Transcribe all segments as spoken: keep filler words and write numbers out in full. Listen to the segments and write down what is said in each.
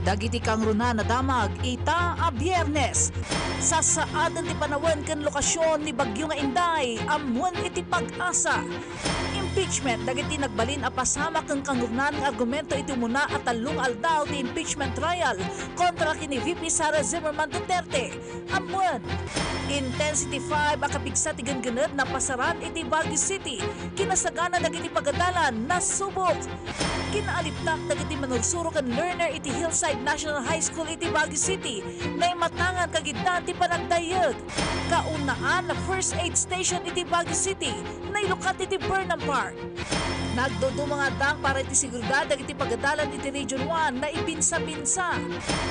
Dagiti kangrunaan a damag ita a Biyernes. Sasaaden ti panawen ken lokasyon ni Bagyo nga Inday, ammuen iti Pag-asa. Impeachment dagiti nagbalin a pasamak ken kangrunaan nga argumento iti umuna a tallo nga aldaw ti impeachment trial kontra ken ni V P Sara Zimmerman Duterte. Ammuen, Intensity five a kapigsa ti genggened napasaran iti Baguio City, kinasagana dagiti pagadalan nasubok. Kinaalibtak dagiti manursuro ken learner iti Hillside National High School iti Baguio City, naimatangan kagiddan ti panagdayyeg. Kaunaan a first aid station iti Baguio City, nailukat iti Burnham Park. Nagduduma nga addang para iti seguridad dagiti pagadalan iti Region one, naipinsa-pinsa.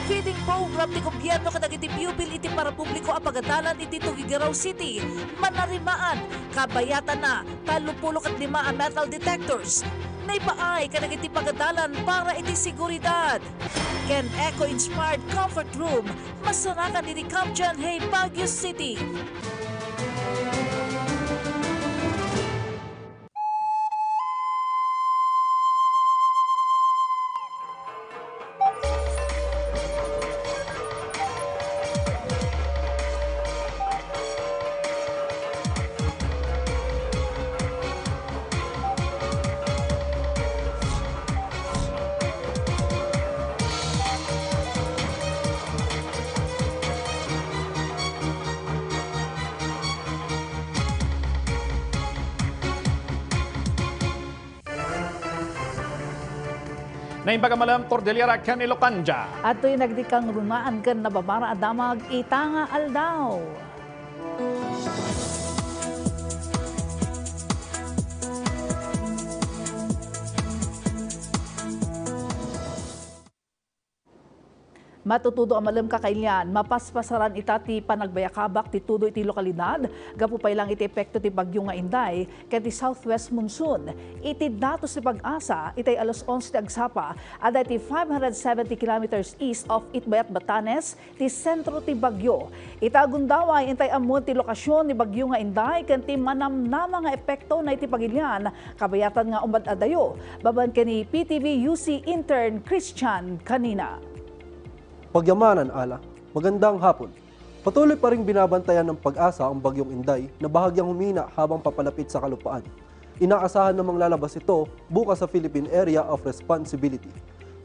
Feeding program ti gobyerno kadagiti pupil iti parapubliko a pagadalan iti Tuguegarao City, manarimaan, kabayatanna, tallopulo ket lima a metal detectors. Naipaay kadagiti pagadalan para iti seguridad. Ken eco-inspired comfort room, masarakan iti Camp John Hay, Baguio City. Naimbag a malem, Cordillera ken Ilocandia. Adtoy nagdikangrunaan ken nababara a damag ita nga aldaw. Matutudo a malem, kakailian, mapaspasaran ita ti panagbayakabak ti tudo iti lokalidad gapu pay lang iti epekto ti Bagyo nga Inday ken ti southwest monsoon. Iti datos ti Pag-asa, itay alas onse ti agsapa, adda iti five hundred seventy kilometers east of Itbayat, Batanes, ti sentro ti bagyo. Ita a gundaway, intay ammuen ti lokasyon ni Bagyo nga Inday ken ti manamnama nga epekto na iti pagilian, kabayatan nga umad-adayo. Babaen ken ni P T V U C intern Christian Canina. Pagyamanan, Ala. Magandang hapon. Patuloy pa ring binabantayan ng Pag-asa ang Bagyong Inday na bahagyang humina habang papalapit sa kalupaan. Inaasahan na manglalabas ito bukas sa Philippine Area of Responsibility.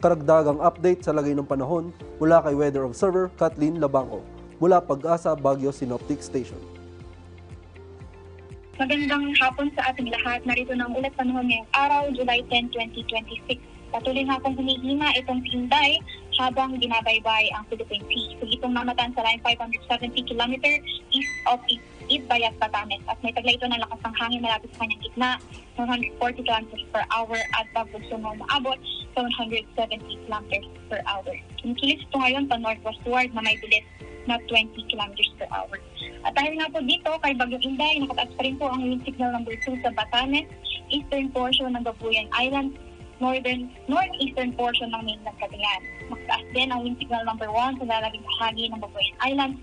Karagdagang update sa lagay ng panahon mula kay weather observer Kathleen Labango mula Pag-asa Baguio Synoptic Station. Magandang hapon sa ating lahat. Narito na ang ulat panahon ngayong araw, July ten, twenty twenty-six. Patuloy nga pong humihina itong si Inday habang binabaybay ang Philippine Sea. Sige itong mamatan sa lain five hundred seventy kilometer east of It-, Itbayat, Batanes. At may taglay ito ng lakas ng hangin malapit sa kanyang gitna, one hundred forty kilometers per hour, at pagbugso mo umaabot sa one hundred seventy kilometers per hour. Kumikilos ito ngayon pa northwestward na may bilis na twenty kilometers per hour. At dahil nga po dito, kay Bagyong Inday, nakataas pa rin po ang wind signal number two sa Batanes, eastern portion ng Babuyan Island, northern, northeastern portion ng mainland Cagayan. Makataas din ang wind signal number one sa lalabing bahagi ng Babuyan Island,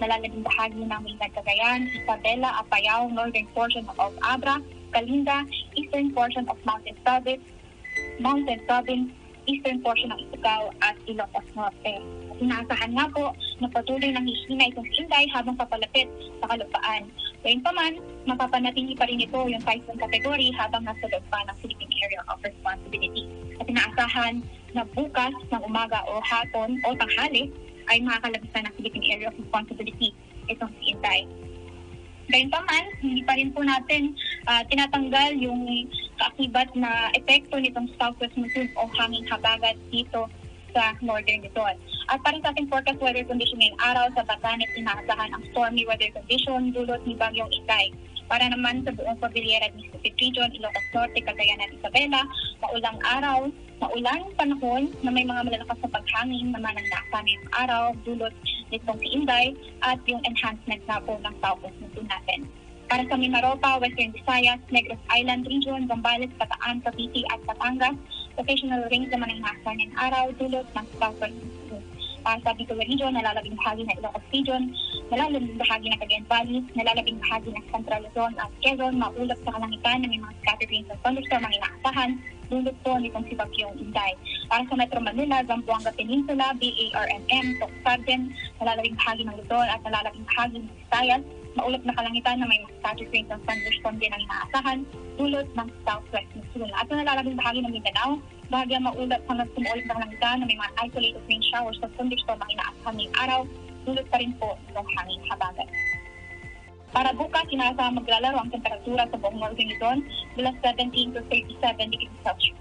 nalalabing bahagi ng mainland Cagayan, Isabela, Apayao, northern portion of Abra, Calinda, eastern portion of Mountain Province, Mountain Province, eastern portion ng Ifugao at Ilocos Norte. Inaasahan nga po na patuloy nang hihina itong si Inday habang papalapit sa kalupaan. Gayunpaman, mapapanatili pa rin ito yung typhoon category habang nasa loob pa ng Philippine Area of Responsibility. At inaasahan na bukas ng umaga o hapon o tanghali ay makakalabas na ng Philippine Area of Responsibility itong si Inday. Gayunpaman, hindi pa rin po natin, ah, tinatanggal yung kaakibat na epekto nitong southwest monsoon o hanging habagat dito sa Northern Luzon. At para sa ating forecast weather condition ngayong araw, sa Batanes, inaasahan ang stormy weather condition dulot ni Bagyong Inday. Para naman sa buong Cordillera Administrative Region, Ilocos Norte, Cagayan at Isabela, maulang araw, maulang panahon na may mga malalakas na paghangin naman ang naasahan ngayong araw dulot nitong si Inday at yung enhancement nga po ng southwest monsoon natin. Para sa Mimaropa, Western Visayas, Negros Island Region, Zambales, Bataan, Cavite at Batangas, occasional rains naman ang naasahan ngayong araw dulot ng southwest monsoon. ah, sa Bicol Region, nalalabing bahagi ng Ilocos Region, nalalabing bahagi ng Cagayan Valley, nalalabing bahagi ng Central Luzon at Quezon, maulap sa kalangitan na may mga scattered rains and thunderstorm ang inaasahan, dulot po nitong si Bagyong Inday. Para sa Metro Manila, Zamboanga Peninsula, B A R M M, Tocsaden, nalalabing bahagi ng Luzon at nalalabing bahagi ng Visayas, maulap na kalangitan na may mga scattered rains and thunderstorm din ang inaasahan, dulot ng southwest monsoon. At sa nalalabing bahagi ng Mindanao, bahagyang maulap hanggang sumuulap na kalangitan na may mga isolated rain showers at thunderstorm ang inaasahan ngayong araw, dulot pa rin po ng hangin habagat. Para bukas, inaasahang maglalaro ang temperatura sa buong Northern Luzon mula seventeen to thirty-seven degrees Celsius.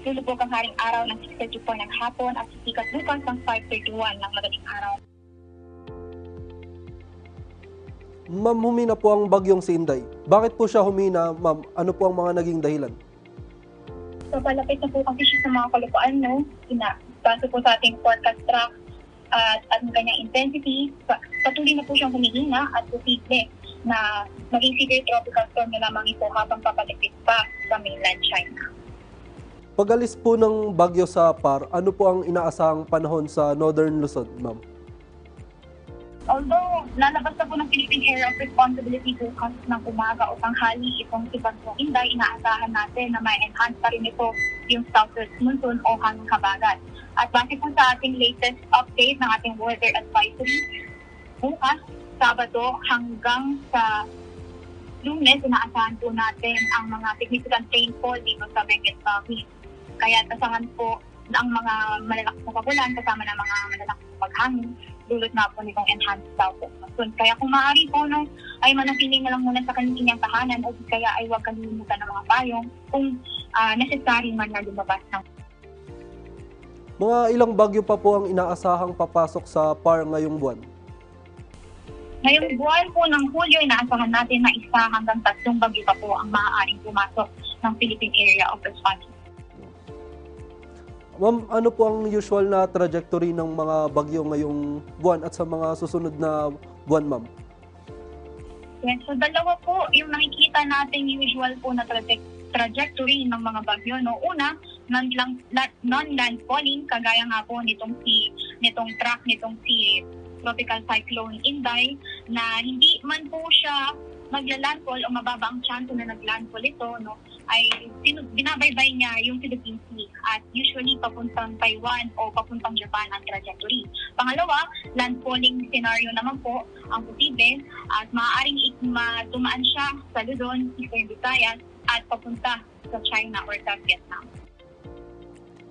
Lulubog ang haring araw ng six thirty-four ng hapon at sisikat bukas ng five thirty-one ng madaling araw. Ma'am, humina po ang bagyong si Inday. Bakit po siya humina, ma'am? Ano po ang mga naging dahilan? So, palapit na po kasi siya sa mga kalupuan, no? Ina, base po sa ating forecast track at ang kanyang intensity, pa-, patuloy na po siyang humihina at posible na maging severe tropical storm na lamang ito habang papalapit pa sa mainland China. Pag-alis po ng bagyo sa PAR, ano po ang inaasahang panahon sa Northern Luzon, ma'am? Although lalabas na po ng Philippine Area of Responsibility bukas ng umaga o tanghali itong si Bagyong Inday, inaasahan natin na may enhance pa rin ito yung southwest monsoon o hangin habagat. At base po sa ating latest update ng ating weather advisory, bukas, Sabado hanggang sa Lunes, inaasahan po natin ang mga significant rainfall dito sa Benguet Province. Kaya tasangan po ang mga malalakas na pag-ulan kasama ng mga malalakas na paghangin, dulot na po nitong enhanced southwest monsoon. Kaya kung maaari po, no, ay manatili na lang muna sa kaninyang tahanan o di kaya ay huwag kalilimutan ng mga payong kung, ah, necessary man na lumabas ng Mga ilang bagyo pa po ang inaasahang papasok sa PAR ngayong buwan? Ngayong buwan po ng Hulyo, inaasahan natin na isa hanggang tatlong bagyo pa po ang maaaring pumasok ng Philippine Area of Responsibility. Ma'am, ano po ang usual na trajectory ng mga bagyo ngayong buwan at sa mga susunod na buwan, ma'am? Yes, so dalawa po yung nakikita natin usual po na traje-, trajectory ng mga bagyo, no? Una, non-lang-, la-, non-landfalling, kagaya nga po nitong si, nitong track, nitong si Tropical Cyclone Inday, na hindi man po siya magla-landfall o mababa ang tsansa na nag-landfall ito, no? Ay sinu-, binabaybay niya yung Philippine Sea at usually papuntang Taiwan o papuntang Japan ang trajectory. Pangalawa, landfalling scenario naman po ang posible at maaaring ik-, ma-, dumaan siya sa Luzon, Eastern Visayas at papunta sa China or sa Vietnam.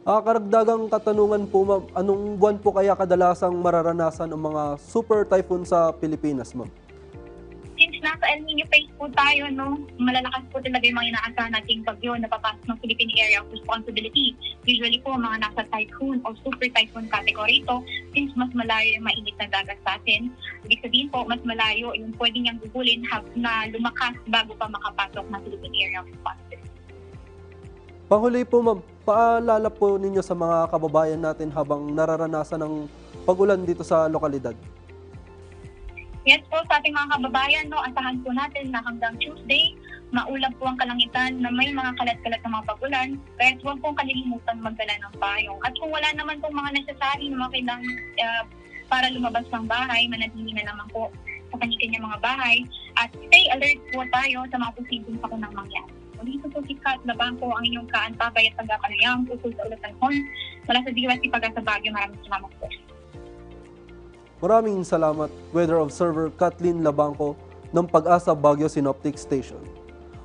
Ah, karagdagang katanungan po, ma'am, anong buwan po kaya kadalasang mararanasan ang mga super typhoon sa Pilipinas, ma'am? Since nasa El Nino phase po tayo, no, malalakas po talaga yung mga inaasahan nating bagyo na papasok ng Philippine Area of Responsibility. Usually po, mga nasa typhoon o super typhoon category ito, since mas malayo yung mainit na dagat sa atin. Ibig sabihin po, mas malayo yung pwede niyang gugulin hab-, na lumakas bago pa makapasok ng Philippine Area of Responsibility. Panghuli po, ma'am, paalala po ninyo sa mga kababayan natin habang nararanasan ang pag-ulan dito sa lokalidad. Yes po, sa ating mga kababayan, no, asahan po natin na hanggang Tuesday, maulap po ang kalangitan na may mga kalat-kalat na mga pag-ulan, kaya huwag pong kalilimutan magdala ng payong. At kung wala naman pong mga necessary na mga kailangan, ah, para lumabas ng bahay, manatili na lamang po sa kanya-kanyang mga bahay at stay alert po tayo sa mga posibleng sakunang mangyari. Muli po, po si Kat Labangco, ang inyong kaantabay at tagapanayam ukol sa ulat ng hon mula sa D Y S P Pag-asa Baguio. Maraming salamat po. Maraming salamat, Weather Observer Kathleen Labangco ng Pag-asa Baguio Synoptic Station.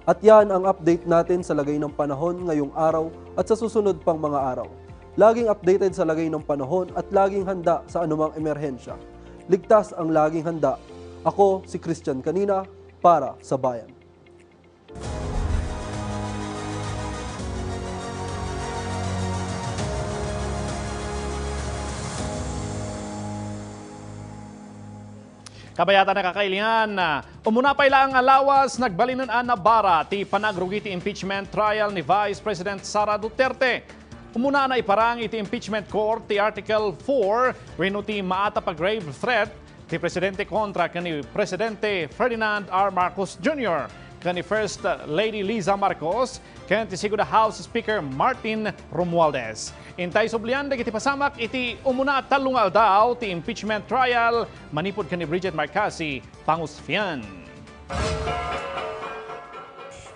At yan ang update natin sa lagay ng panahon ngayong araw at sa susunod pang mga araw. Laging updated sa lagay ng panahon at laging handa sa anumang emerhensya. Ligtas ang laging handa. Ako si Christian Canina para sa Bayan. Kabayatan a kakailian, umuna pay laeng a lawas, nagbalinan a nabara ti panagrugi ti impeachment trial ni Vice President Sara Duterte. Umuna a naiparang iti impeachment court ti Article four wenno ti maatap a grave threat ti Presidente kontra ken ni Presidente Ferdinand R. Marcos Junior ken ni First Lady Liza Marcos ken ti sigud a House Speaker Martin Romualdez. Intay sublian dagiti pasamak iti umuna a tallo nga aldaw ti impeachment trial manipud ken ni Bridget Marcasi, Pangusfian.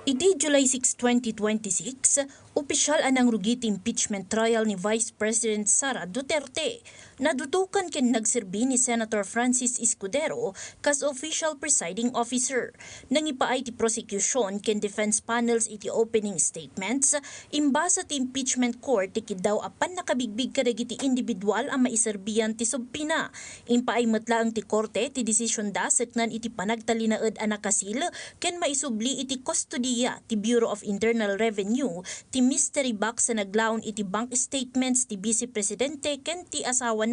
Iti July six, twenty twenty-six, opisyal a nangrugi ti impeachment trial ni Vice President Sara Duterte. Nadutokan ken nagserbi ni Senator Francis Escudero kas official presiding officer. Nangipaay ti prosecution ken defense panels iti opening statements, imbasa ti impeachment court ti kiddaw a pannakabigbig kadagiti individual a maiserbian ti subpoena. Impaay met laeng ti korte ti desisionda seknan iti panagtalinaed a nakasil ken maisubli iti kustodiya ti Bureau of Internal Revenue ti mystery box a naglaon iti bank statements ti Vice Presidente ken ti asawana.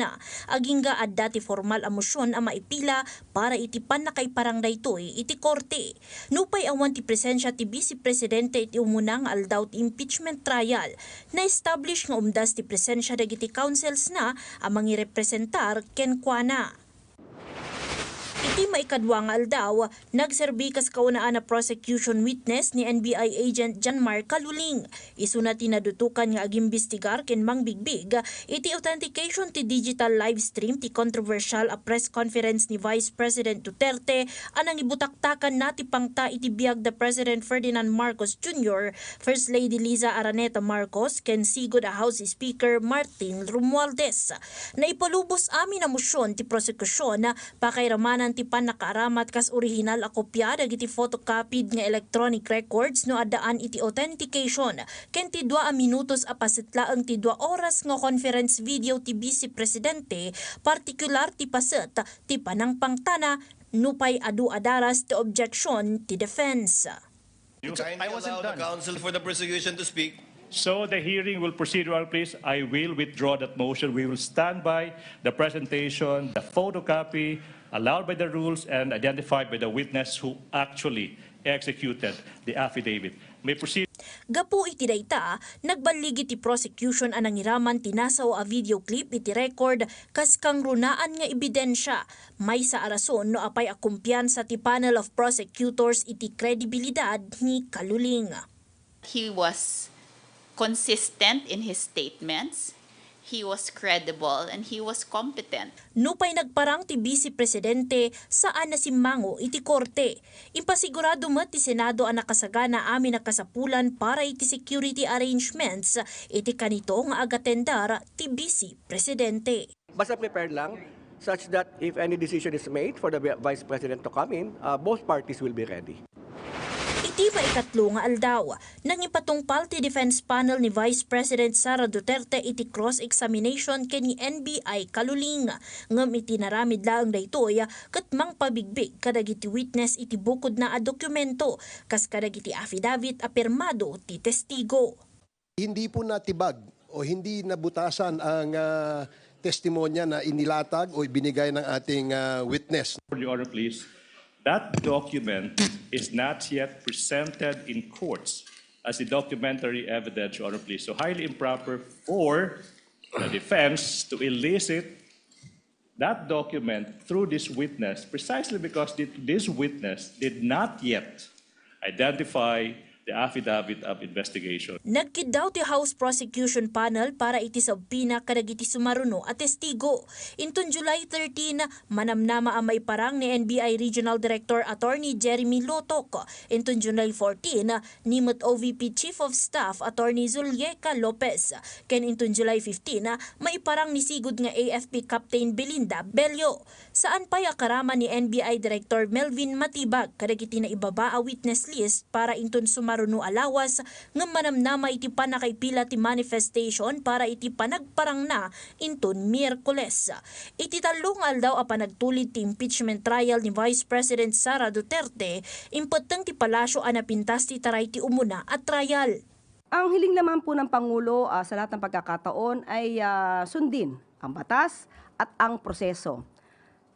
Agingga adda ti formal a mosion a maipila para iti pannakaiparang daytoy iti korte. Nupay awan ti presensia ti Vice Presidente iti umuna nga aldaw ti impeachment trial, na-establish nga umdas ti presensia dagiti counselsna a mangirepresentar kenkuana. Iti maikadua nga aldaw, nagserbi kas kaunaan a prosecution witness ni N B I agent John Mark Caluling. Isuna ti nadutokan nga agimbestigar ken mangbigbig iti authentication ti digital live stream ti kontrobersial a press conference ni Vice President Duterte a nangibutaktakanna ti pangta iti biag da President Ferdinand Marcos Junior, First Lady Liza Araneta Marcos, ken sigud a House Speaker Martin Romualdez. Naipalubos amin a mosion ti prosekusion, pakairamanan ti pannakaaramat kas orihinal a kopia dagiti photocopied nga electronic records no addaan iti authentication, ken ti dua a minutos a paset laeng ti dua oras nga conference video ti Vice Presidente, partikular ti paset ti panangpangtana, nupay adu a daras ti objection ti defense. You It's a- I kindly wasn't allow the done. Counsel for the prosecution to speak. So the hearing will proceed, Your Honor, please. I will withdraw that motion. We will stand by the presentation, the photocopy allowed by the rules and identified by the witness who actually executed the affidavit. May proceed. Gapu iti dayta, nagballigi ti prosecution a nangiraman ti nasao a video clip iti record kas kangrunaan nga ebidensia. Maysa a rason no apay a kumpiansa ti panel of prosecutors iti kredibilidad ni Caluling. He was consistent in his statements. He was credible and he was competent. Nupay nagparang ti Vice Presidente, saan a simmango iti korte. Impasigurado met ti Senado a nakasagana amin a kasapulan para iti security arrangements iti kanito nga agatendar ti Vice Presidente. Basta prepare lang, such that if any decision is made for the vi-, Vice President to come in, uh, both parties will be ready. Iti maikatlo nga aldaw, nangipatungpal ti defense panel ni Vice President Sara Duterte iti cross-examination ken ni N B I Caluling. Ngem iti naramid laeng daytoy, ket mangpabigbig kadagiti witness iti bukodna a dokumento, kas kadagiti affidavit a pirmado ti testigo. Hindi po natibag o hindi nabutasan ang, ah, testimonya na inilatag o ibinigay ng ating, ah, witness. Your Honor, please. That document is not yet presented in courts as a documentary evidence, Your Honor, please. So highly improper for the defense to elicit that document through this witness precisely because thi-, this witness did not yet identify the affidavit of investigation. Nagkiddaw ti House Prosecution Panel para iti subpoena kadagiti sumaruno a testigo. Inton July thirteen, manamnama a maiparang ni N B I Regional Director Attorney Jeremy Lotok. Inton July fourteen, ni met O V P Chief of Staff Attorney Zulieca Lopez. Ken inton July fifteen, maiparang ni sigud nga A F P Captain Belinda Bello. Saan pay a karaman ni N B I Director Melvin Matibag kadagiti naibaba a witness list para inton sumaruno a lawas ngem manamnama iti pannakaipila ti manifestation para iti panagparangna inton Miyerkules. Iti tallo nga aldaw a panagtulid ti impeachment trial ni Vice President Sara Duterte, impetteng ti palasyo a napintas ti taray ti umuna a trial. Ang hiling lamang po ng Pangulo, ah, sa lahat ng pagkakataon ay, ah, sundin ang batas at ang proseso.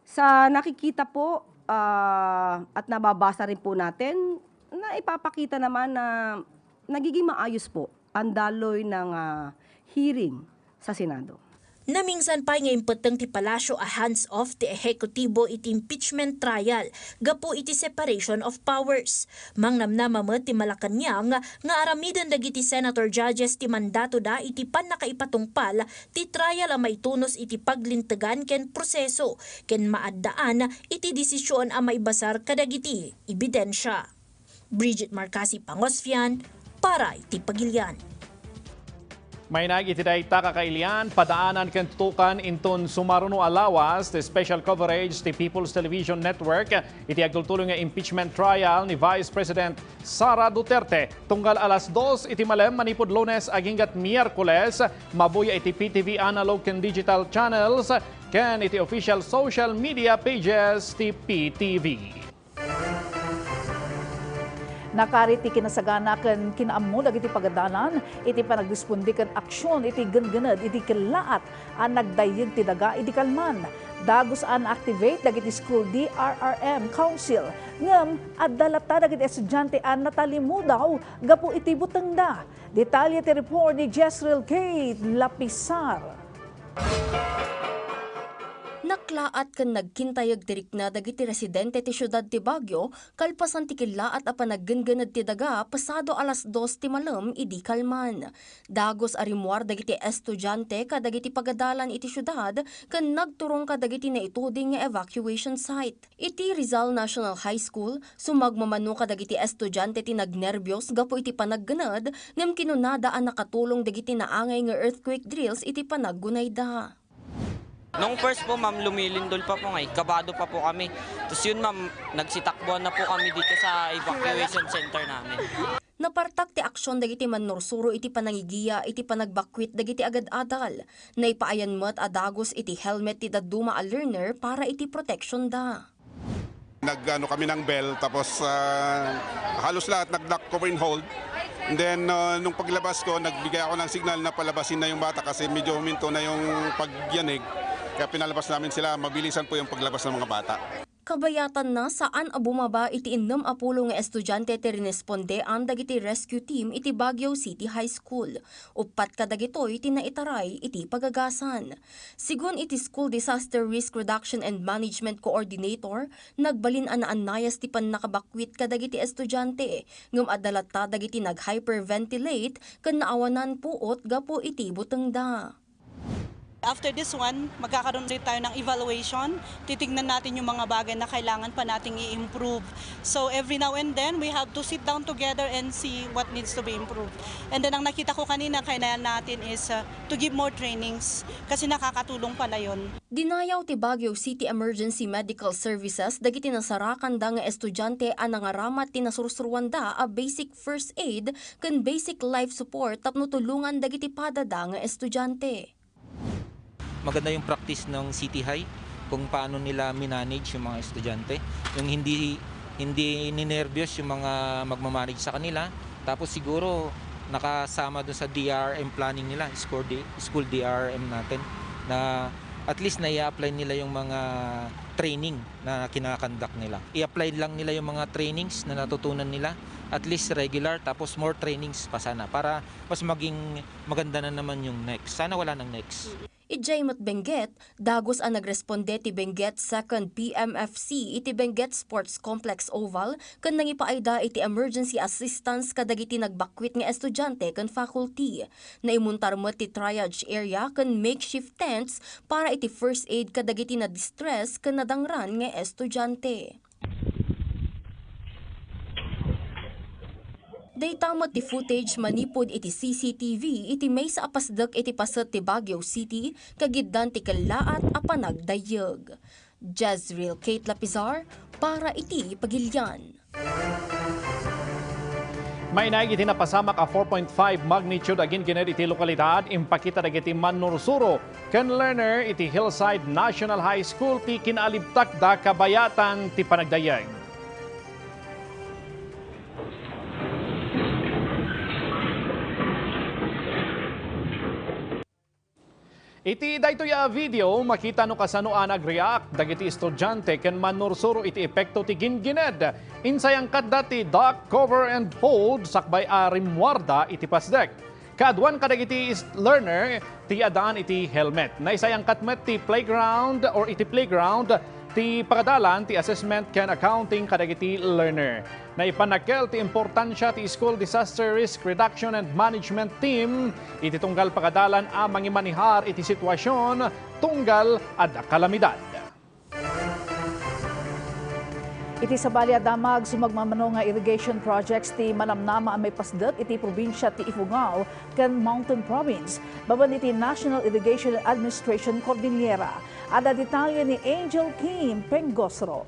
Sa nakikita po, ah, at nababasa rin po natin, na ipapakita naman na nagiging maayos po ang daloy ng, ah, hearing sa Senado. Namingsan pay nga impetteng ti Palasyo a hands-off ti ehekutibo iti impeachment trial gapu iti separation of powers. Mangnamnama met ti Malacañang nga aramiden dagiti senator judges ti mandatoda iti pannakaipatungpal ti trial a maitunos iti paglintegan ken proseso ken maaddaan iti desisyon a maibasar kadagiti ebidensia. Bridget Marcasi Pangosfian para iti Pagilian. Mainaig iti dayta kakailian, padaanan ken tutukan inton sumaruno a lawas ti special coverage ti People's Television Network iti agtultuloy nga impeachment trial ni Vice President Sara Duterte. Tunggal alas dos iti malem manipud Lunes aginggat Miyerkules, mabuya iti P T V analog ken digital channels ken iti official social media pages ti P T V. Nakaari ti kinasagana ken kinaammo dagiti pagadalan iti panagresponde ken aksion iti gengened iti kellaat a nagdayyeg ti daga idi kalman. Dagus a na-activate dagiti school D R R M council, ngem adda latta dagiti estudiante a natalimudaw gapu iti butengda. Detalye ti report ni Jezreel Kate Lapisar. Naklaat ken nagkintayeg ti rikna dagiti residente ti siudad ti Baguio kalpasan ti kellaat a panaggengened ti daga pasado alas dos ti malem idi kalman. Dagus a rimmuar dagiti estudiante kadagiti pagadalan iti siudad ken nagturong kadagiti naituding nga evacuation site. Iti Rizal National High School, sumagmamano kadagiti estudiante ti nagnerbios gapu iti panaggened ngem kinunada a nakatulong dagiti naangay nga earthquake drills iti panaggunayda. Nung first po, ma'am, lumilindol pa po ngay, kabado pa po kami. Tapos yun, ma'am, nagsitakbuhan na po kami dito sa evacuation center namin. Napartak ti aksion dagiti mannursuro iti panangigiya iti panagbakwit dagiti agad-adal. Naipaayan met a dagus iti helmet ti dadduma a learner para iti proteksionda. Nag-ano kami ng bell, tapos ah, halos lahat nag-lock ko in hold. And then ah, nung paglabas ko, nagbigay ako ng signal na palabasin na yung bata kasi medyo huminto na yung pagyanig. Kaya pinalabas namin sila, mabilisan po yung paglabas ng mga bata. Kabayatanna, saan a bumaba iti innem a pulo nga estudiante ti rinespondean dagiti rescue team iti Baguio City High School. Uppat kadagitoy ti naitaray iti pagagasan. Sigun iti School Disaster Risk Reduction and Management Coordinator, nagbalin a naannayas ti pannakabakwit kadagiti estudiante, ngem adda latta dagiti nag-hyperventilate ken naawanan puot gapu iti butengda. After this one, magkakaroon ulit tayo ng evaluation. Titignan natin yung mga bagay na kailangan pa nating i-improve. So every now and then, we have to sit down together and see what needs to be improved. And then ang nakita ko kanina, kailangan natin is uh, to give more trainings kasi nakakatulong pala yon. Dinayaw ti Baguio City Emergency Medical Services dagiti nasarakanda nga estudiante a nangaramat ti nasursuruanda a basic first aid ken basic life support tapno tulongan dagiti padada nga estudiante. Maganda yung practice ng City High kung paano nila minanage yung mga estudyante. Yung hindi hindi ninerbyos yung mga magmamanage sa kanila. Tapos siguro nakasama dun sa D R M planning nila, school, D, school D R M natin, na at least nai-apply nila yung mga training na kinakandak nila. I-apply lang nila yung mga trainings na natutunan nila, at least regular, tapos more trainings pa sana para mas maging maganda na naman yung next. Sana wala nang next. Idiay met Benguet, dagus a nagresponde ti Benguet Second P M F C iti Benguet Sports Complex Oval ken nangipaayda iti emergency assistance kadagiti nagbakwit nga estudiante ken faculty. Naimuntar met ti triage area ken makeshift tents para iti first aid kadagiti nadistress ken nadangran nga estudiante. Dayta met ti footage manipud iti C C T V iti maysa a pasdek iti paset ti Baguio City kagiddan ti kellaat a panagdayyeg. Jezreel Kate Lapizar para iti Pagilian. Mainaig iti napasamak a four point five magnitude a gingined iti lokalidad, impakita dagiti mannursuro ken learner iti Hillside National High School ti kinaalibtakda kabayatan ti panagdayyeg. Iti daytoy a video, makita no kasano a nag-react dagiti estudiante ken mannursuro iti epekto ti gingined. Insayangkatda ti duck cover and hold sakbay a rimmuarda iti pasdek. Kaaduan kadagiti is-, learner ti addaan iti helmet. Naisayangkat met ti playground or iti playground ti pagadalan ti assessment ken accounting kadagiti learner. Naipanakkel ti importansia ti School Disaster Risk Reduction and Management Team iti tunggal pagadalan a mangimanihar iti sitwasyon tunggal adda kalamidad. Iti sabali a damag, sumagmamano nga irrigation projects ti manamnama a maipasdek iti probinsia ti Ifugao ken Mountain Province, babaen iti National Irrigation Administration Cordillera. Adda detalye ni Angel Kim Pengosro.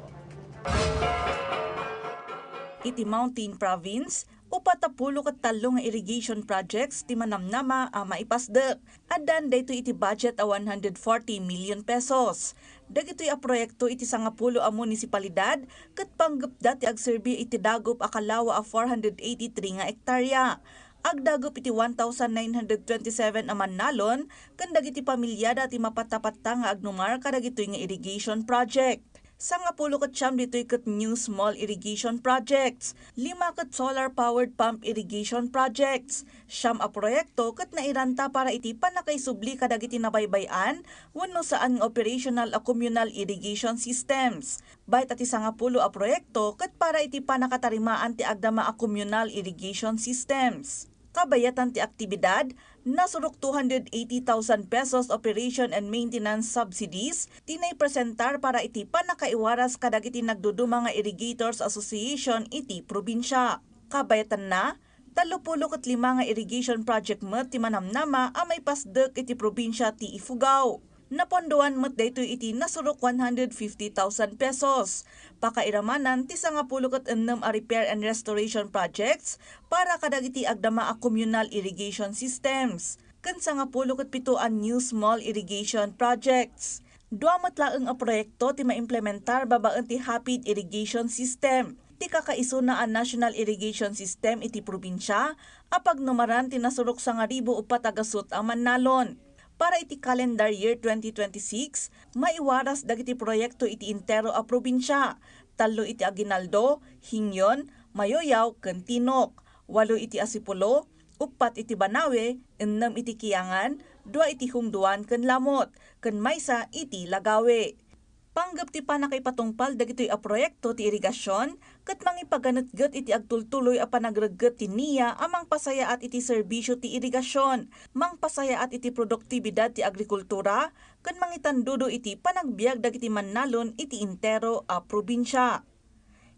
Iti Mountain Province, upat a pulo ket tallo nga irrigation projects ti manamnama a maipasdek. Addaan daytoy iti budget a one hundred forty million pesos. Dagitoy a proyekto iti sangapulo a munisipalidad ket panggepda ti agserbi iti dagup a kalawa a four hundred eighty-three nga ektarya. Agdagup iti one thousand nine hundred twenty-seven a mannalon ken dagiti pamilyada ti mapatapatta nga agnumar kadagitoy nga irrigation project. Sangapulo ket siam ditoy ket new small irrigation projects, lima ket solar-powered pump irrigation projects. Siam a proyekto ket nairanta para iti pannakaisubli kadagiti nabaybay-an wenno saan nga operational a communal irrigation systems. Bayat a ti sangapulo a proyekto ket para iti pannakatarimaan ti agdama a communal irrigation systems. Kabayatan ti aktibidad, nasurok two hundred eighty thousand pesos operation and maintenance subsidies ti naipresentar para iti pannakaiwaras kadagiti nagduduma nga Irrigators Association iti probinsia. Kabayatanna, tallo pulo ket lima nga irrigation project met ti manamnama a maipasdek iti probinsia ti Ifugao. Napondoan met daytoy iti nasurok one hundred fifty thousand pesos. Pakairamanan ti sangapulo ket ennem a repair and restoration projects para kadagiti agdama a communal irrigation systems, ken sangapulo ket pito a new small irrigation projects. Dua met laeng a proyekto ti maimplementar babaen ti Hapid Irrigation System, ti kakaisuna a National Irrigation System iti probinsia a pagnumaran ti nasurok sangaribu uppat a gasut a mannalon. Para iti calendar year twenty twenty-six, maiwaras dagiti proyekto iti entero a probinsia, tallo iti Aguinaldo, Jingyon, Mayoyao, ken Tinok, walo iti Asipulo, uppat iti Banawe, ennem iti Kiangan, dua iti Jungduan ken Lamot, ken maysa iti Lagawe. Panggep ti pannakaipatungpal dagitoy a proyekto ti irigasion ket mangipaganetget iti agtultuloy a panagregget ti NIA a mangpasayaat iti serbisio ti irigasion, mangpasayaat iti produktibidad ti agrikultura, ken mangitandudo iti panagbiag dagiti mannalon iti entero a probinsia.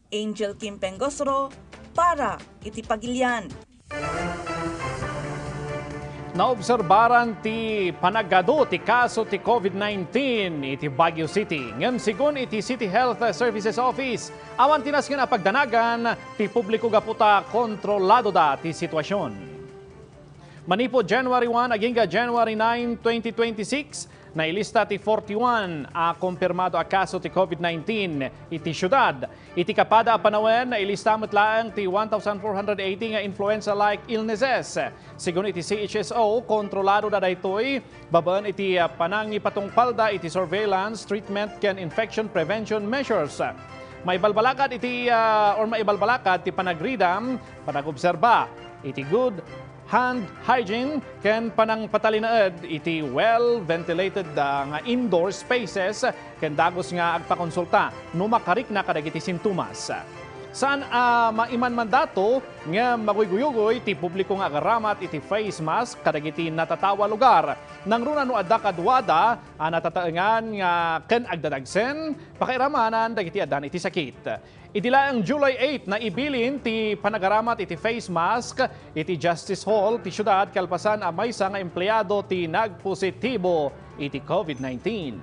Angel Kim Pengosro para iti Pagilian. Naobserbaran ti panagadu ti kaso ti COVID nineteen iti Baguio City. Ngem sigun iti City Health Services Office, awan ti nasken a pagdanagan ti publiko gapu ta kontroladoda ti sitwasion. Manipud January one agingga January nine, twenty twenty-six, nailista ti forty-one a kompirmado a kaso ti COVID nineteen iti siudad. Iti kapada a panawen, nailista met laeng ti one thousand four hundred eighty nga influenza-like illnesses. Sigun iti C H S O, kontroladoda daytoy babaen iti, ah, panangipatungpalda iti surveillance, treatment, ken infection prevention measures. Maibalbalakad iti, ah, or maibalbalakad ti panagridam, panagobserba iti good hand hygiene ken panangpatalinaed iti well-ventilated, ah, nga indoor spaces ken dagus nga agpakonsulta no makarikna kadagiti sintomas. Saan a maimanmandato ngem maguyguyugoy ti publiko nga agaramat iti face mask kadagiti natatawa lugar. Nangruna no adda kaduada a natataengan nga ken agdadagsen, pakairamanan dagiti addan iti sakit. Idi laeng July eight, naibilin ti panagaramat iti face mask iti Justice Hall ti siudad kalpasan a maysa nga empleado ti nagpositibo iti COVID nineteen.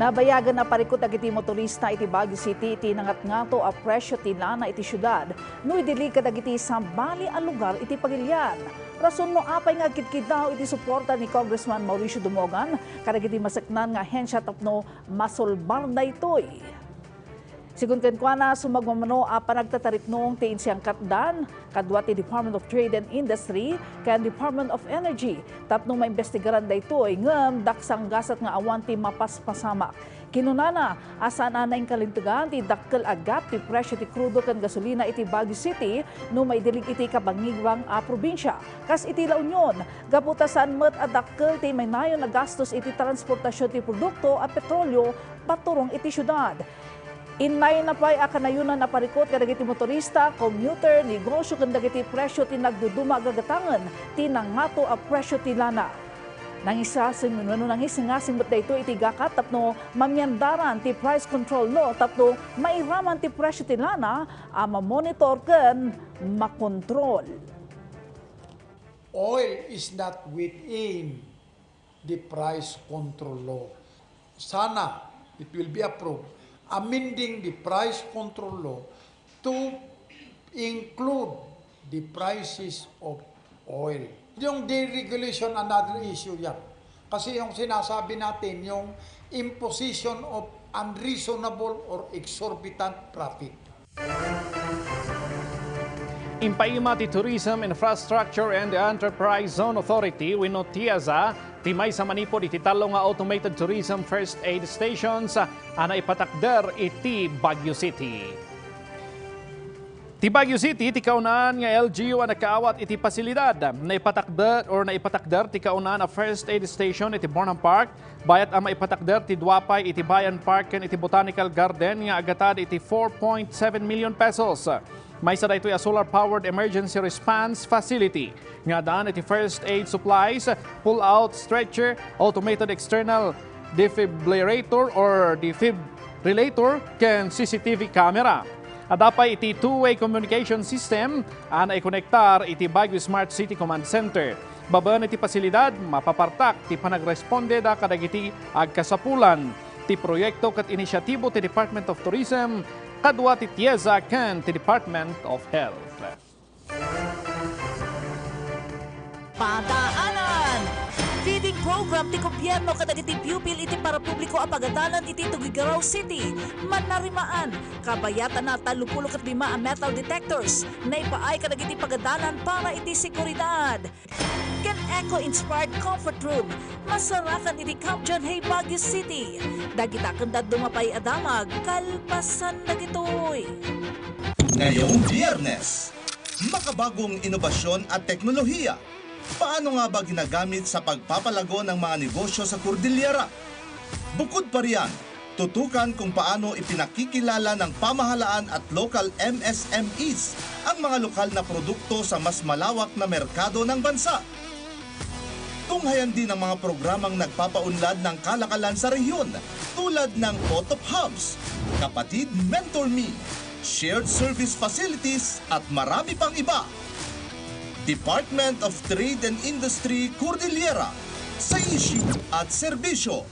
Nabayagen a parikut dagiti motorista iti Baguio City iti nangatngato a presio ti lana iti siudad no idili kadagiti sabali a lugar iti Pagilian. Rason no apay nga agkidkidaw iti suporta ni Congressman Mauricio Dumogan kadagiti maseknan nga ahensia tapno masolbar daytoy. Sigun kenkuana, sumagmamano a panagtataripnong ti insiyangkatdan kadua ti Department of Trade and Industry ken Department of Energy tapno maimbestigaran daytoy ngem daksanggasat nga awan ti mapaspasamak. Kinunana a saan a nainkalintegan ti dakkel a gap ti presyo ti krudo ken gasolina iti Baguio City no maidilig iti kabangiwang a probinsia. Kas iti La Union, gapu ta saan met a dakkel ti maynayon a gastos iti transportasion ti produkto a petrolio paturong iti siudad. Innayna pay a kanayonan a parikut kadagiti motorista, commuter, negosyo ken dagiti presyo ti nagduduma a gagatangen ti nangato a presyo ti lana. Nangisasim-, wenno nangisingasing met daytoy iti gakat tapno mamiandaran ti price control law tapno mairaman ti presyo ti lana a mamonitor ken makontrol. Oil is not within the price control law. Sana it will be approved, amending the price control law to include the prices of oil. Yung deregulation, another issue yan. Kasi yung sinasabi natin, yung imposition of unreasonable or exorbitant profit. Impaima ti Tourism Infrastructure and Enterprise Zone Authority wenno TIEZA ti maysa manipud iti tallo nga automated tourism first aid stations a naipatakder iti Baguio City. Ti Baguio City ti kaunaan nga L G U a nakaawat iti pasilidad. Naipatakder or naipatakder ti kaunaan a first aid station iti Burnham Park, bayat a maipatakder ti dua pay iti Bayan Park ken iti Botanical Garden nga aggatad iti four point seven million pesos. Maysa daytoy a solar-powered emergency response facility nga addaan iti first aid supplies, pull-out stretcher, automated external defibrillator or defibrillator ken C C T V camera. Adda pay iti two-way communication system a naikonektar iti Baguio Smart City Command Center. Babaen iti pasilidad, mapapartak ti panagresponde da kadagiti agkasapulan. Ti proyekto ket inisyatibo ti Department of Tourism, kadua ti TIEZA ken ti Department of Health. Padaanan! Feeding program ti gobyerno kadagiti pupil iti parapubliko a pagadalan iti Tuguegarao City. Manarimaan, kabayatanna tallo pulo ket lima a metal detectors. Naipaay kadagiti pagadalan para iti seguridad. Ken eco-inspired comfort room. Masarakan iti Camp John Hay, Baguio City. Dagita ken dadduma pay a damag, kalpasan dagitoy. Ngayong Biyernes, makabagong inobasyon at teknolohiya. Paano nga ba ginagamit sa pagpapalago ng mga negosyo sa Cordillera? Bukod pa riyan, tutukan kung paano ipinakikilala ng pamahalaan at local M S M Es ang mga lokal na produkto sa mas malawak na merkado ng bansa. Tunghayan din ang mga programang nagpapaunlad ng kalakalan sa rehiyon, tulad ng Otop Hubs, Kapatid Mentor Me, Shared Service Facilities, at marami pang iba. Department of Trade and Industry, Cordillera, sa isyu at serbisyo.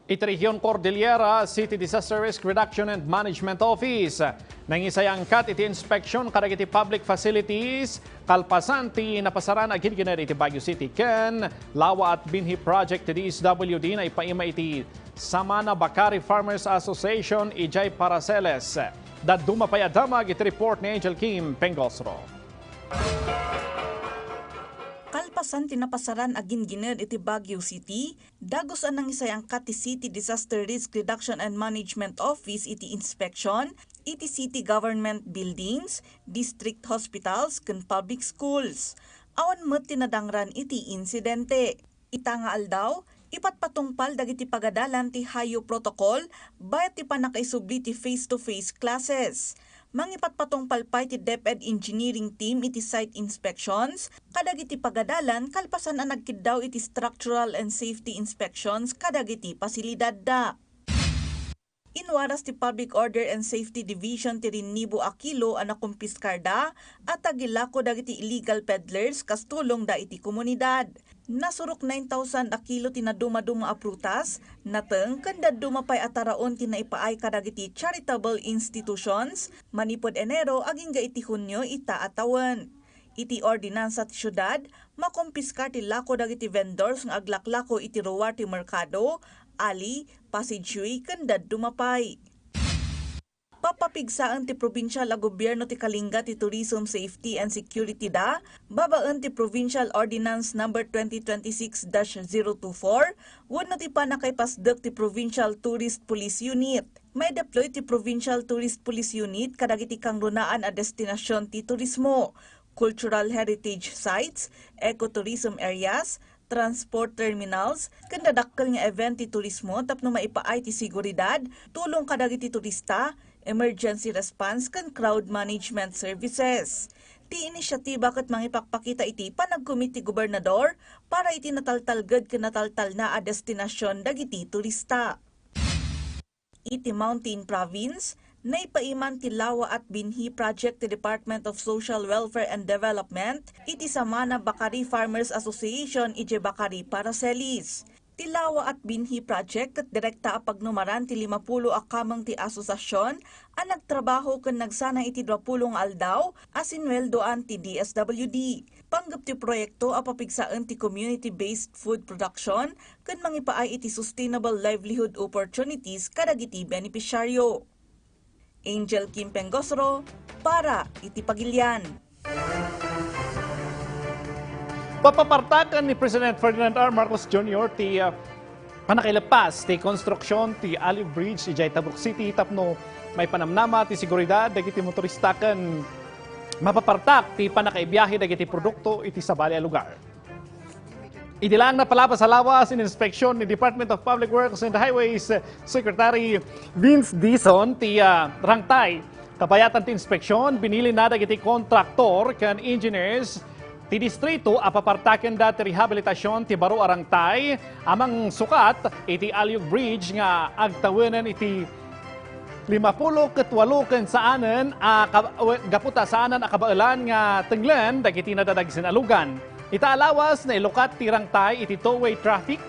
Iti Region Cordillera City Disaster Risk Reduction and Management Office, nangisayangkat iti inspeksyon kadagiti public facilities kalpasan ti napasaran a ginggined iti Baguio City ken Lawa at Binhi Project ti D S W D naipaima iti Samana Bakari Farmers Association idiay Paraceles. Dadduma pay a damag iti report ni Angel Kim Pengosro. Kalpasan ti napasaran a ginggined iti Baguio City, dagus a nangisayangkat ti City Disaster Risk Reduction and Management Office iti inspeksyon iti city government buildings, district hospitals, ken public schools. Awan met ti nadangran iti insidente. Ita nga aldaw, ipatpatungpal dagiti pagadalan ti Hayo Protocol bayat ti pannakaisubli ti face-to-face classes. Mangipatpatungpal pay ti DepEd Engineering Team iti site inspections kadagiti pagadalan kalpasan a nagkiddaw iti structural and safety inspections kadagiti pasilidadda. Inwaras ti Public Order and Safety Division ti rinnibo a kilo a nakumpiskarda a tagilako dagiti illegal peddlers kas tulongda iti komunidad. Nasurok nine thousand a kilo ti nadumaduma a prutas, nateng ken dadduma pay a taraon ti naipaay kadagiti charitable institutions manipud Enero agingga iti Hunio ita a tawen. Iti ordinansa ti siudad, makumpiskar ti lako dagiti vendors nga aglaklako iti ruar ti merkado, ali, passageway ken dadduma pay. Papapigsaen ti probinsial a gobierno ti kalinga ti tourism safety and security da, babaen ti Provincial Ordinance Number twenty twenty-six dash zero two four, wenno ti pannakaipasdek ti Provincial Tourist Police Unit. Maideploy ti Provincial Tourist Police Unit kadagiti kangrunaan a destinasyon ti turismo, cultural heritage sites, ecotourism areas, transport terminals, ken dadakkel nga event ti turismo tapno maipaay ti seguridad, tulong kadagiti turista, emergency response, ken crowd management services. Ti inisyatiba ket mangipakpakita iti panagkumit ti gobernador para iti nataltalged ken nataltalna a destinasyon dagiti turista. Iti Mountain Province, naipaiman ti Lawa at Binhi Project ti Department of Social Welfare and Development iti Samana Bakari Farmers Association idiay Bakari, Paracelis. Ti Lawa at Binhi Project ket direkta a pagnumaran ti limapulo a kameng ti asosiasion a nagtrabaho ken nagsana iti duapulo nga aldaw a sinueldoan ti D S W D. Panggep ti proyekto a papigsaen ti community-based food production ken mangipaay iti sustainable livelihood opportunities kadagiti benepisyaryo. Angel Kim Pengosro para iti Pagilian. Papapartaken ni President Ferdinand R. Marcos Junior ti, ah, pannakaileppas ti konstruksyon ti Aliw Bridge idiay Tabuk City tapno maipanamnama ti seguridad dagiti motorista ken mapapartak ti pannakaibiahe dagiti produkto iti sabali a lugar. Idi laeng napalabas a lawas, ininspeksyon ni Department of Public Works and Highways Secretary Vince Dizon ti, ah, rangtay. Kabayatan ti inspeksyon, binilin na dagiti kontraktor ken engineers ti distrito a papartakenda ti rehabilitasyon ti baro a rangtay a mangsukat iti Aliw Bridge nga agtawenen iti limapulo ket walo ken saanen a kab-, we-, gapu ta saanen a kabaelan nga tenglen dagiti nadadagsen a lugan. Ita a lawas, nailukat ti rangtay iti two-way traffic,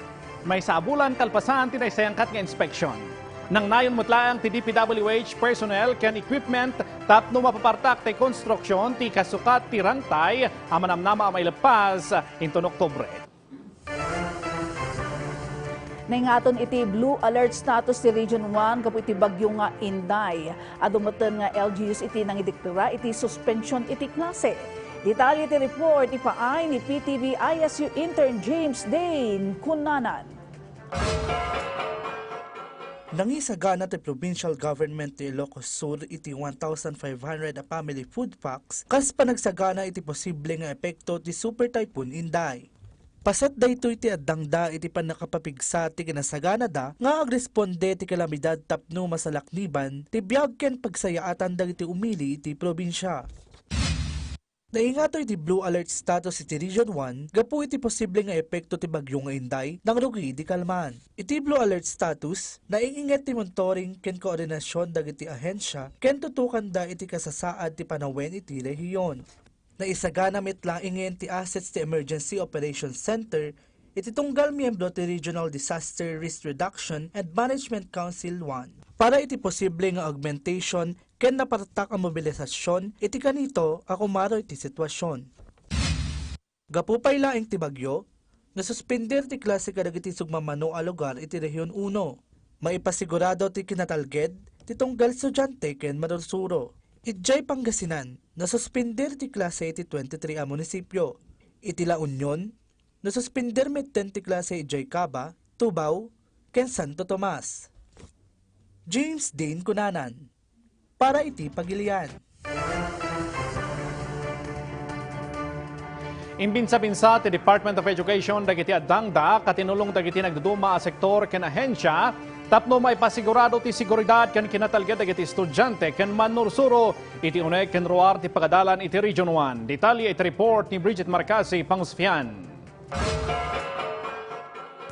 maysa a bulan kalpasan ti naisayangkat nga inspeksyon. Nangnayon met laeng ti D P W H personnel ken equipment tapno mapapartak ti konstruksyon ti kasukat ti rangtay a manamnama a maileppas inton Oktubre. Naingaton iti blue alert status ti Region one gapu iti bagyo nga Inday. Adu metten nga L G Us iti nangideklara iti suspension iti klase. Detalye ti report ipaay ni P T V I S U intern James Dane Cunanan. Nangisagana ti provincial government ti Ilocos Sur iti one thousand five hundred a family food packs kas panagsagana iti posible nga epekto ti Super Typhoon Inday. Paset daytoy ti addangda iti pannakapapigsa ti kinasaganada nga agresponde ti kalamidad tapno masalakniban ti biag ken pagsayaatan dagiti umili iti probinsia. Naingato iti blue alert status iti Region one gapu iti posible nga epekto ti bagyo nga Inday nangrugi idi kalman. Iti blue alert status, naing-inget ti monitoring ken koordinasyon dagiti ahensia ken tutukanda iti kasasaad ti panawen iti rehiyon. Naisagana met laengen ti assets ti Emergency Operations Center iti tunggal miyembro ti Regional Disaster Risk Reduction and Management Council one. Para iti posible nga augmentation ken napartak a mobilisasyon iti kanito a kumaro iti sitwasyon. Gapu pay laeng ti bagyo, nasuspender ti klase kadagiti sugmamano a lugar iti Rehiyon uno. Maipasigurado ti kinatalged ti tunggal estudiante ken manursuro. Idiay Pangasinan, nasuspender ti klase iti twenty-three a munisipyo. Iti La Union, nasuspender metten ti klase idiay Caba, Tubao, ken Santo Tomas. James Dane Cunanan, para iti Pagilian. Imbinsa-binsa ti Department of Education dagiti addangda katinulong dagiti nagduduma a sektor ken ahensia tapno maipasigurado ti seguridad ken kinatalged dagiti estudiante ken mannursuro iti uneg ken ruar ti pagadalan iti Region one. Detalye iti report ni Bridget Marcasi Pangusfian.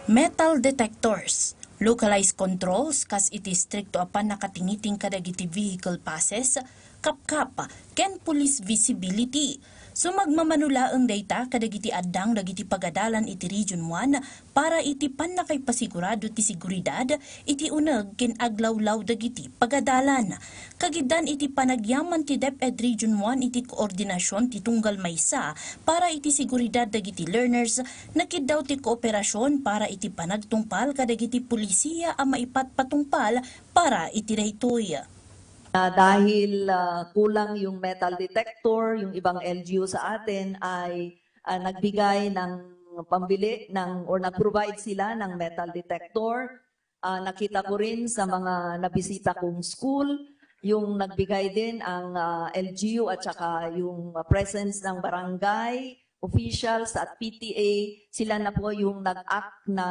Metal detectors, Localized controls kas iti strikto a pannakatingiting kadagiti vehicle passes, kapkap, ken police visibility. Sumagmamano laeng dayta kadagiti addang dagiti pagadalan iti Region one para iti pannakaipasigurado ti seguridad iti uneg ken aglawlaw dagiti pagadalan. Kagiddan iti panagyaman ti DepEd Region one iti koordinasyon ti tunggal maysa para iti seguridad dagiti learners, nakiddaw ti kooperasion para iti panagtungpal kadagiti pulisiya a maipatpatungpal para iti daytoy. Ah, dahil, ah, kulang yung metal detector, yung ibang L G U sa atin ay, ah, nagbigay ng pambili ng, or nag-provide sila ng metal detector. Ah, nakita ko rin sa mga nabisita kong school, yung nagbigay din ang, ah, L G U at saka yung presence ng barangay officials at P T A, sila na po yung nag-act na,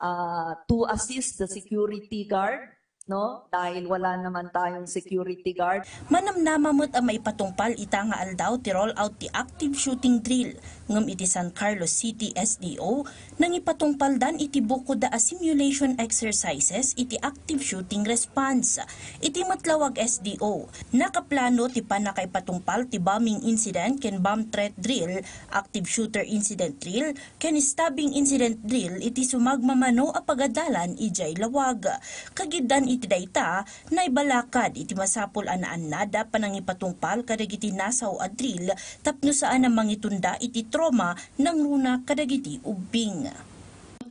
ah, to assist the security guard, no? Dahil wala naman tayong security guard. Manamnama met a maipatungpal ita nga aldaw ti rollout ti active shooting drill, ngem iti San Carlos City S D O, nangipatungpaldan iti bukodda a simulation exercises iti active shooting response. Iti Matlawag S D O, nakaplano ti pannakaipatungpal ti bombing incident ken bomb threat drill, active shooter incident drill, ken stabbing incident drill iti sumagmamano a pagadalan idiay lawag. Kagiddan iti dayta, naibalakad iti masapul a naannada panangipatungpal kadagiti nasaw a drill tapno saan a mangitunda iti trauma nangruna kadagiti ubbing.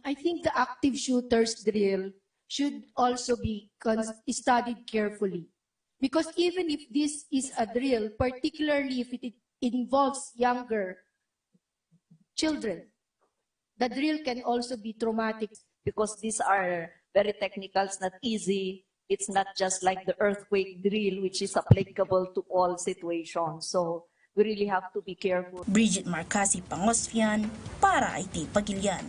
I think the active shooters drill should also be cons-, studied carefully. Because even if this is a drill, particularly if it involves younger children, the drill can also be traumatic. Because these are very technical, it's not easy. It's not just like the earthquake drill, which is applicable to all situations. So we really have to be careful. Bridget Marcasi Pangosfian para iti Pagilian.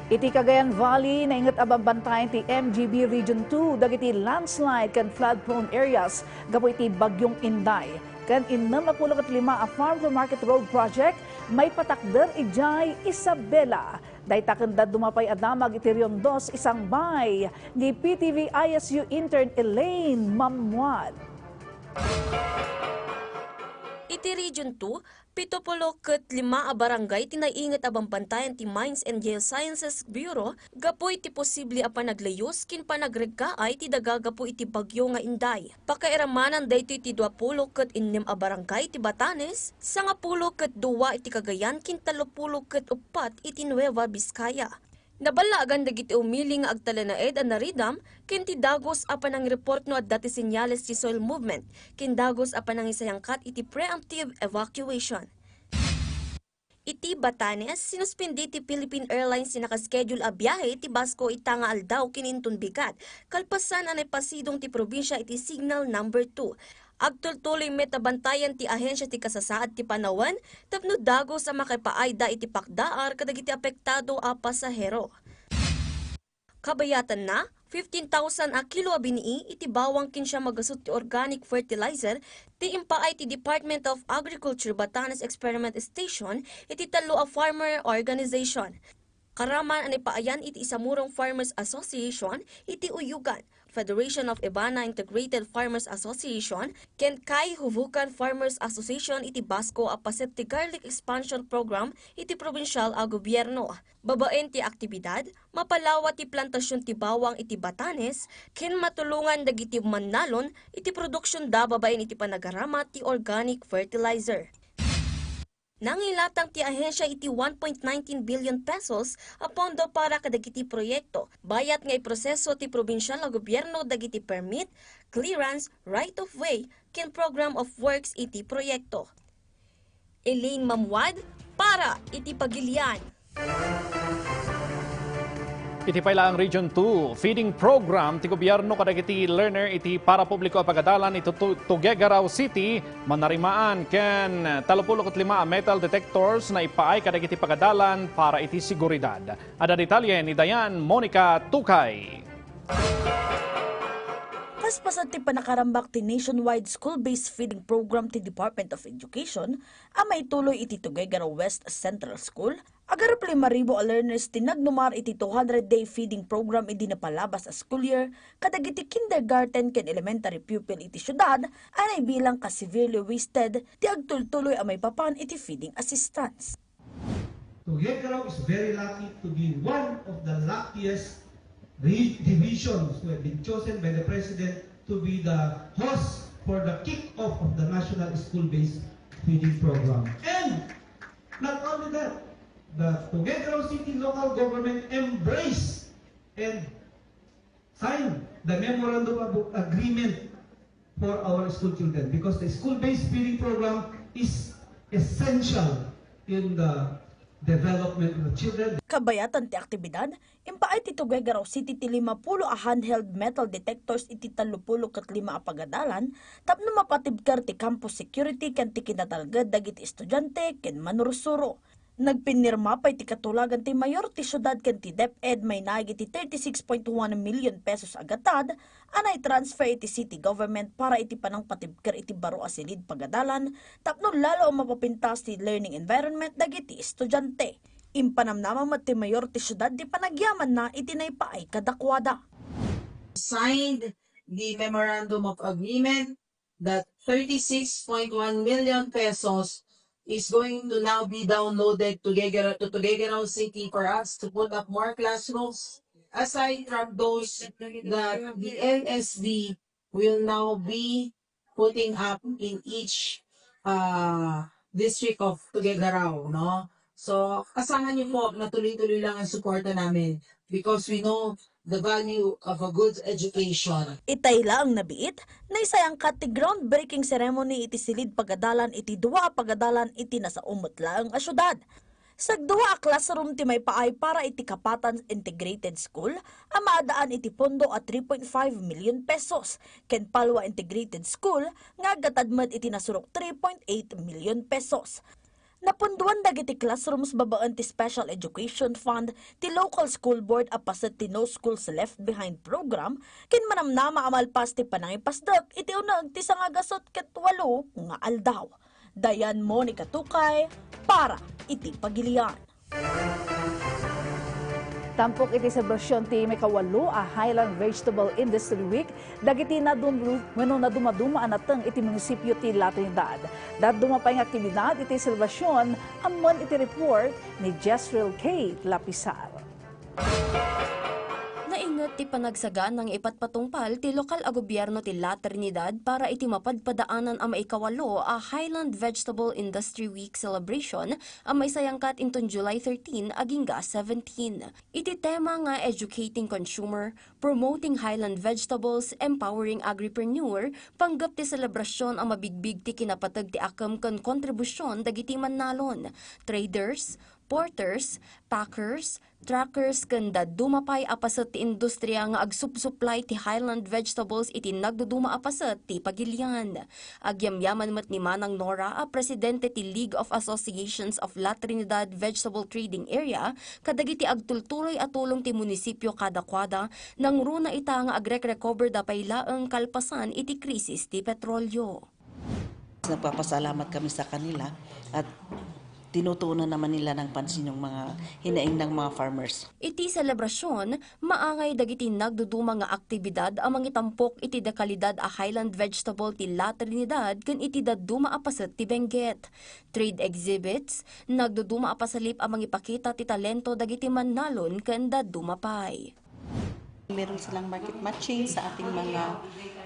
Iti Cagayan Valley, nainget a bambantayan ti M G B Region two dagiti landslide ken flood-prone areas gapu iti Bagyong Inday. Ken innem a pulo ket lima a Farm to Market Road Project maipatakder idiay Isabela. Dayta ken dadduma pay a damag iti Rion Dos Isangbay ni P T V I S U intern Elaine Mamuad. Iti Region two, pito pulo ket lima a barangay ti nainget a bambantayan ti Mines and Geosciences Bureau gapu iti posible a panaglayus ken panagreggaay ti daga gapu iti bagyo nga Inday. Pakairamanan daytoy ti dua pulo ket innem a barangay ti Batanes, sangapulo ket dua iti Cagayan ken tallo pulo ket uppat iti Nueva Vizcaya. Naballaagan dagiti umili nga agtalinaed a naridam ken ti dagus a panangireport no adda ti senyales ti soil movement ken dagus a panangisayangkat iti preemptive evacuation. Iti Batanes, sinuspindi ti Philippine Airlines ti nakaschedule a biyahe ti Basco ita nga aldaw ken inton bigat, kalpasan a naipasidong ti probinsia iti Signal Number two. Agtultuloy met a bantayan ti ahensya ti kasasaad ti panawen tapno dagus a makaipaayda iti pakdaar kadagiti apektado a pasahero. Kabayatanna, fifteen thousand a kilo a binii iti bawang ken siam a gasut ti organic fertilizer ti impaay ti Department of Agriculture Batanes Experiment Station iti tallo a farmer organization. Karaman a naipaayan iti Isamurong Farmers Association iti Uyugan, Federation of Ibana Integrated Farmers Association, ken Kaihuvukan Farmers Association iti Basco a paset ti Garlic Expansion Program iti probinsial a gobierno. Babaen ti aktibidad, mapalawa ti plantasion ti bawang iti Batanes, ken matulongan dagiti mannalon iti produksionda babaen iti panagarama ti organic fertilizer. Nangilatang ti ahensya iti one point nineteen billion pesos a pondo para kadagiti proyekto, bayat nga iproseso ti probinsial a gobierno dagiti permit, clearance, right of way, ken program of works iti proyekto. Elaine Mamuad para iti Pagilian. Iti pay laeng Region two, feeding program ti gobierno kadagiti learner iti parapubliko a pagadalan iti Tu-, Tuguegarao City, Manarimaan ken tallo pulo ket lima a metal detectors naipaay kadagiti pagadalan para iti seguridad. Adda detalye ni Dayan Monica Tukay. Paset ti panakarambak ti nationwide school-based feeding program ti Department of Education a maituloy iti Tuguegarao West Central School, agarup lima ribu a learners ti nagnumar iti two hundred day feeding program idi napalabas a school year kadagiti kindergarten ken elementary pupil iti siudad a naibilang kas severely wasted ti agtultuloy a maipapan iti feeding assistance. Tuguegarao is very lucky to be one of the luckiest re- divisions who have been chosen by the President to be the host for the kick-off of the National School-Based Feeding Program. And not only that, the Tuguegarao City local government embraced and sign the memorandum of agreement for our school children because the school-based feeding program is essential in the development of the children. Kabayatan ti aktibidad, impaay ti Tuguegarao City ti limapulo a handheld metal detectors iti tallopulo ket lima a pagadalan tapno mapatibker ti campus security ken ti kinatalged dagiti estudiante ken manursuro. Nagpinnirma pay ti katulagan ti mayor ti siudad ken ti DepEd mainaig iti thirty-six point one million pesos a gatad a naitransfer iti city government para iti panangpatibker iti baro a silid pagadalan tapno lalo a mapapintas ti learning environment dagiti estudiante. Impanamnama met ti mayor ti siudad ti panagyamanna iti naipaay kadakuada. Signed the memorandum of agreement that thirty-six point one million pesos is going to now be downloaded to Tuguegarao, to Tuguegarao City for us to put up more classrooms. Aside from those that the N S D will now be putting up in each uh, district of Tuguegarao, no? So, asahan niyo po na tuloy-tuloy lang ang suporta namin because we know the value of a good education. Itay laeng nabiit, naisayangkat ti groundbreaking ceremony iti silid pagadalan iti dua a pagadalan iti nasao met laeng a siudad. Sagdua a classroom ti maipaay para iti Kapatan Integrated School a maadaan iti pondo a three point five million pesos ken Palwa Integrated School nga aggatad met iti nasurok three point eight million pesos. Napunduan dagiti classrooms babaen ti Special Education Fund ti local school board a paset ti No Schools Left Behind program ken manamnama a malpas ti panangipasdek iti uneg ti sangagasut ket walo nga aldaw. Dayan Monica Tukay para iti Pagilian. Tampok iti selebrasyon ti maikawalo a Highland Vegetable Industry Week dagiti nadumru wenno nadumaduma a nateng iti munisipio ti La Trinidad. Dadduma pay nga aktibidad iti selebrasyon, ammo iti report ni Jezreel Kate Lapisar. Nainget ti panagsagana nga ipatpatungpal ti lokal a gobierno ti La Trinidad para iti mapadpadaanan a maikawalo a Highland Vegetable Industry Week celebration a maisayangkat inton July thirteen agingga seventeen. Iti tema nga Educating Consumer, Promoting Highland Vegetables, Empowering Agripreneur, panggep ti selebrasyon a mabigbig ti kinapateg ti akem ken kontribusyon dagiti mannalon, traders, porters, packers, truckers ken dadduma pay a paset ti industria nga agsupsuplay ti Highland vegetables iti nagduduma a paset ti pagilian. Agyamyaman met ni Manang Nora a presidente ti League of Associations of La Trinidad Vegetable Trading Area kadagiti agtultuloy a tulong ti munisipio kadakuada, nangruna ita nga agrekrecoverda pay laeng kalpasan iti krisis ti petrolyo. Nagpapasalamat kami sa kanila at tinutuunan naman nila ng pansin yung mga hinaing ng mga farmers. Iti selebrasyon, maangay dagiti nagduduma nga aktibidad a mangitampok iti dekalidad a Highland vegetable ti La Trinidad ken iti dadduma a paset ti Benguet. Trade exhibits, nagduduma a pasalip a mangipakita ti talento dagiti mannalon ken dadduma pay. Meron silang market matching sa ating mga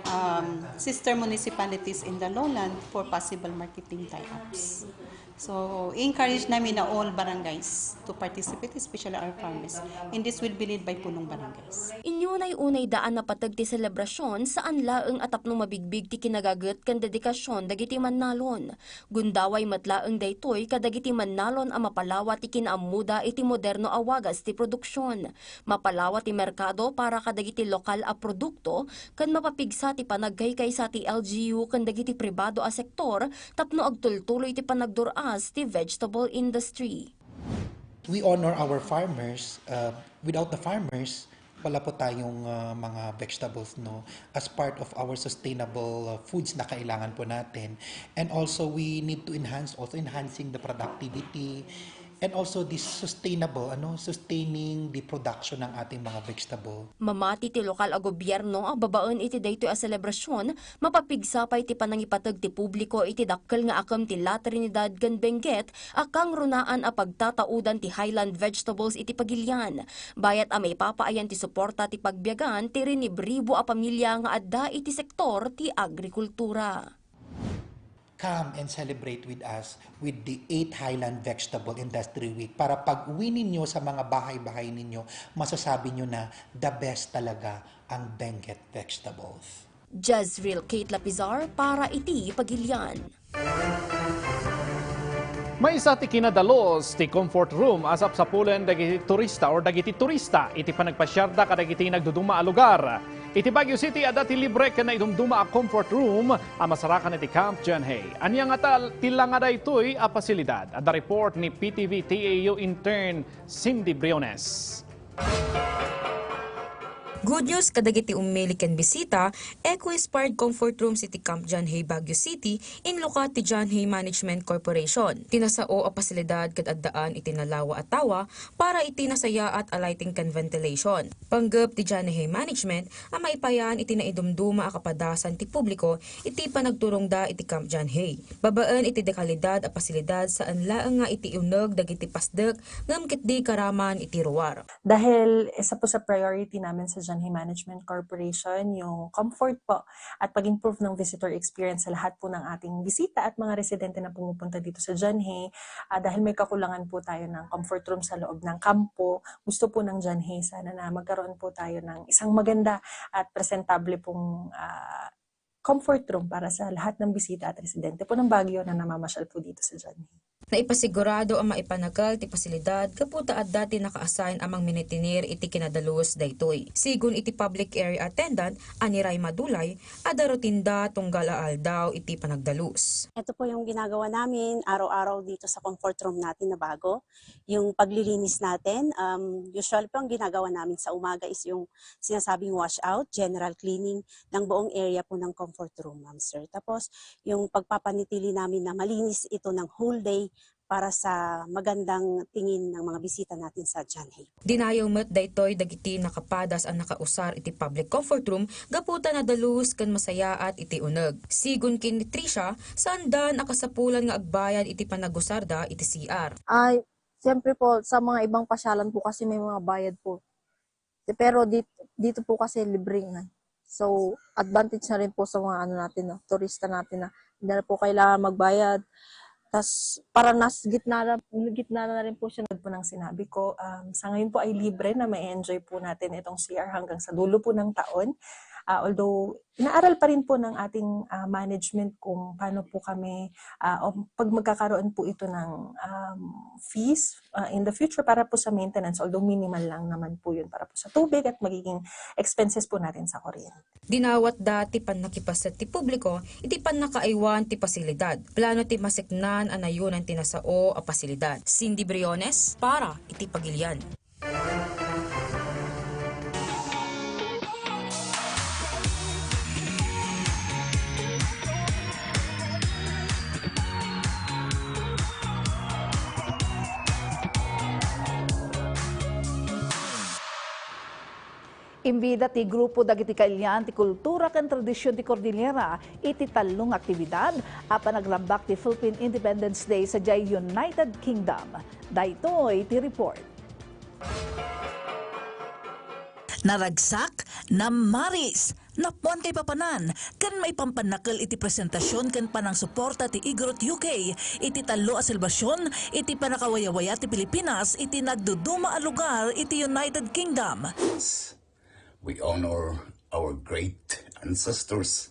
um, sister municipalities in the lowland for possible marketing tie-ups. So, encourage namin na all barangays to participate, especially our farmers. And this will be led by punong barangays. Inyunay-unay daan napateg ti selebrasyon, saan laeng a tapno mabigbig ti kinagaget ken dedikasyon dagiti mannalon. Gundaway met laeng daytoy kadagiti mannalon a mapalawa ti kinaammoda iti moderno a wagas ti produksyon. Mapalawa ti merkado para kadagiti lokal a produkto ken mapapigsa ti panagkaykaysa ti L G U ken dagiti pribado a sektor tapno agtultuloy ti panagdur-as ti vegetable industry. We honor our farmers. Uh, without the farmers, Wala po tayong, ah, mga vegetables, no, as part of our sustainable, ah, foods na kailangan po natin. And also, we need to enhance, also enhancing the productivity and also the sustainable, ano, sustaining the production ng ating mga vegetable. Mamati ti lokal a gobierno a babaen iti daytoy a selebrasyon, mapapigsa pay ti panangipateg ti publiko iti dakkel nga akem ti La Trinidad ken Benguet a kangrunaan a pagtataudan ti highland vegetables iti pagilian. Bayat a maipapaayan ti suporta ti pagbiagan ti rinibribo a pamilya nga adda iti sektor ti agrikultura. Come and celebrate with us with the eighth Highland Vegetable Industry Week para pag-uwi ninyo sa mga bahay-bahay ninyo, masasabi nyo na the best talaga ang Benguet vegetables. Jezreel Kate Lapizar para iti Pagilian. Maysa ti kinadalus ti comfort room a sapsapulen dagiti turista or dagiti turista iti panagpasiarda kadagiti nagduduma a lugar. Iti Baguio City, adda ti libre ken naidumduma a comfort room a masarakan iti Camp John Hay. Ania ngata ti langa daytoy a pasilidad? Adda report ni P T V T A U intern Cindy Briones. Good news kadagiti ummili ken bisita, Eco-Inspired Comfort Rooms iti Camp John Hay, Baguio City, inlukat ti John Hay Management Corporation. Ti nasao a pasilidad ket addaan iti nalawa a tawa para iti nasayaat a lighting ken ventilation. Panggep ti John Hay Management a maipayan iti naidumduma a kapadasan ti publiko iti panagturongda iti Camp John Hay. Babaen iti dekalidad a pasilidad, saan laeng nga iti uneg dagiti pasdek, ngem ketdi karaman iti ruar. Dahil isa po sa priority namin sa John Hay Management Corporation yung comfort po at pag-improve ng visitor experience sa lahat po ng ating bisita at mga residente na pumupunta dito sa John Hay. Ah, dahil may kakulangan po tayo ng comfort room sa loob ng kampo, gusto po ng John Hay sana na magkaroon po tayo ng isang maganda at presentable pong, ah, comfort room para sa lahat ng bisita at residente po ng Baguio na namamasyal po dito sa John Hay. Naipasigurado a maipanakel ti pasilidad gapu ta adda ti naka-assign a mangminitinar iti kinadalus daytoy. Sigun iti public area attendant a ni Ray Madulay, adda rutinda tunggal a aldaw iti panagdalus. Ito po yung ginagawa namin araw-araw dito sa comfort room natin na bago. Yung paglilinis natin, um, usual po ang ginagawa namin sa umaga is yung sinasabing wash out, general cleaning ng buong area po ng comfort room, ma'am, sir. Tapos, yung pagpapanatili namin na malinis ito ng whole day para sa magandang tingin ng mga bisita natin sa John Hay. Dinayaw met daytoy dagiti nakapadas a nakausar iti public comfort room gapu ta nadalus ken masayaat iti uneg. Sigun ken ni Trisha, saanda a kasapulan nga agbayad iti panagusarda iti C R. Ay, siyempre po, sa mga ibang pasyalan po kasi may mga bayad po. Pero dit-, dito po kasi libre nga. So, advantage na rin po sa mga ano natin, no, turista natin na hindi na po kailangan magbayad. Tas parang nas gitna na, gitna na rin po siya. Tulad po ng sinabi ko, um, sa ngayon po ay libre na ma-enjoy po natin itong C R hanggang sa dulo po ng taon. Ah, although, inaaral pa rin po ng ating, ah, management kung paano po kami, ah, o pag magkakaroon po ito ng, um, fees, ah, in the future para po sa maintenance, although minimal lang naman po yun para po sa tubig at magiging expenses po natin sa kuryente. Dinawatda ti pannakipaset ti publiko iti pannakaaywan ti pasilidad. Plano ti masiknan a nayonan ti nasao a pasilidad. Cindy Briones para iti Pagilian. Imbida ti grupo dagiti kailian ti kultura ken tradision ti Cordillera iti tallo nga aktibidad a panagrambak ti Philippine Independence Day sadiay United Kingdom. Daytoy ti report. Naragsak, namaris, napuan kaipapanan, ken maipampannakel iti presentasion ken panangsuporta ti Igorot U K iti tallo a selebrasion iti pannakawayawaya ti Pilipinas iti nagduduma a lugar iti United Kingdom. We honor our great ancestors,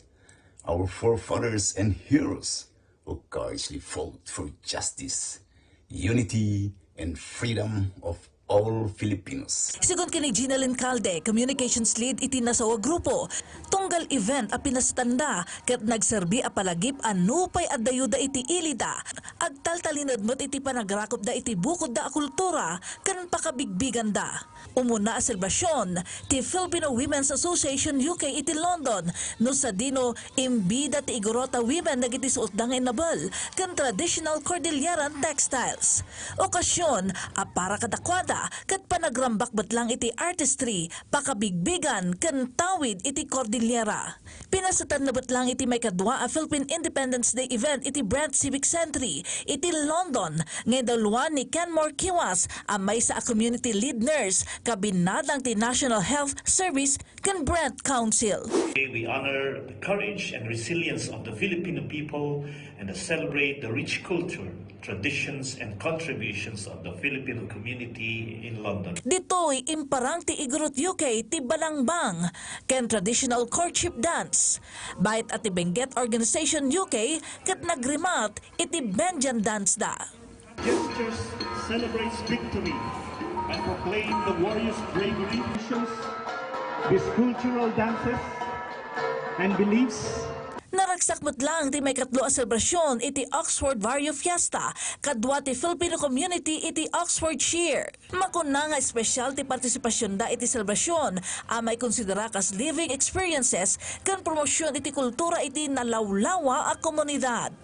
our forefathers and heroes who courageously fought for justice, unity, and freedom of all Filipinos. Segun ken ni Gina Lincalde, communications lead iti Nasaw a Grupo, tunggal event a pinasatanda ket nagserbi a palagip a nupay addayoda iti ilida, agtaltalined met iti panagrakopda iti bukodda a kultura ken pakabigbiganda. Umuna a selebrasion ti Filipino Women's Association U K iti London, no sadino, imbida ti Igorot a women dagiti suotda nga inabel ken traditional Cordilleran textiles. Okasion a para kadakuada ket panagrambak met lang iti artistry, pakabigbigan ken tawid iti Cordillera. Pinasatanna met lang iti maikadua a Philippine Independence Day event iti Brent Civic Sentry iti London nga idalua ni Kenmore Kiwas a maysa a community lead nurse, kabinadang ti National Health Service ken Brent Council. Today we honor the courage and resilience of the Filipino people and celebrate the rich culture, traditions, and contributions of the Filipino community in London. Ditoy imparang ti Igorot U K ti balangbang ken traditional courtship dance. Bayat a ti Benguet Organization U K ket nagrimat iti Bendian dance da. Gestures celebrates victory and proclaim the warrior's bravery. These cultural dances and beliefs. Naragsak met lang ti maikatlo a selebrasion iti Oxford Warrior Fiesta kadua ti Filipino community iti Oxfordshire. Makuna nga espesyal ti partisipasionda iti selebrasion a maikonsidera kas living experiences ken promosion iti kultura iti nalawlawa a komunidad.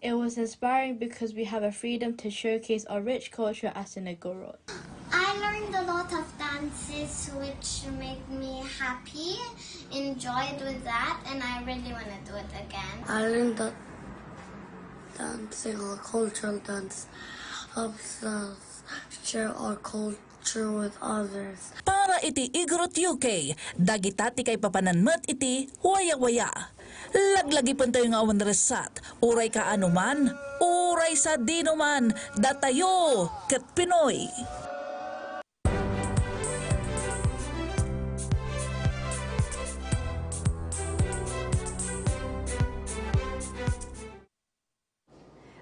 It was inspiring because we have a freedom to showcase our rich culture as an Igorot. I learned a lot of dances which make me happy, enjoyed with that, and I really wanna do it again. I learned that dancing or cultural dance helps us share our culture with others. Para iti Igorot U K, dagita ti kaipapanan met iti wayawaya. Laglagipentayo nga awan resat, uray kaano man, uray sadino man, datayo ket Pinoy.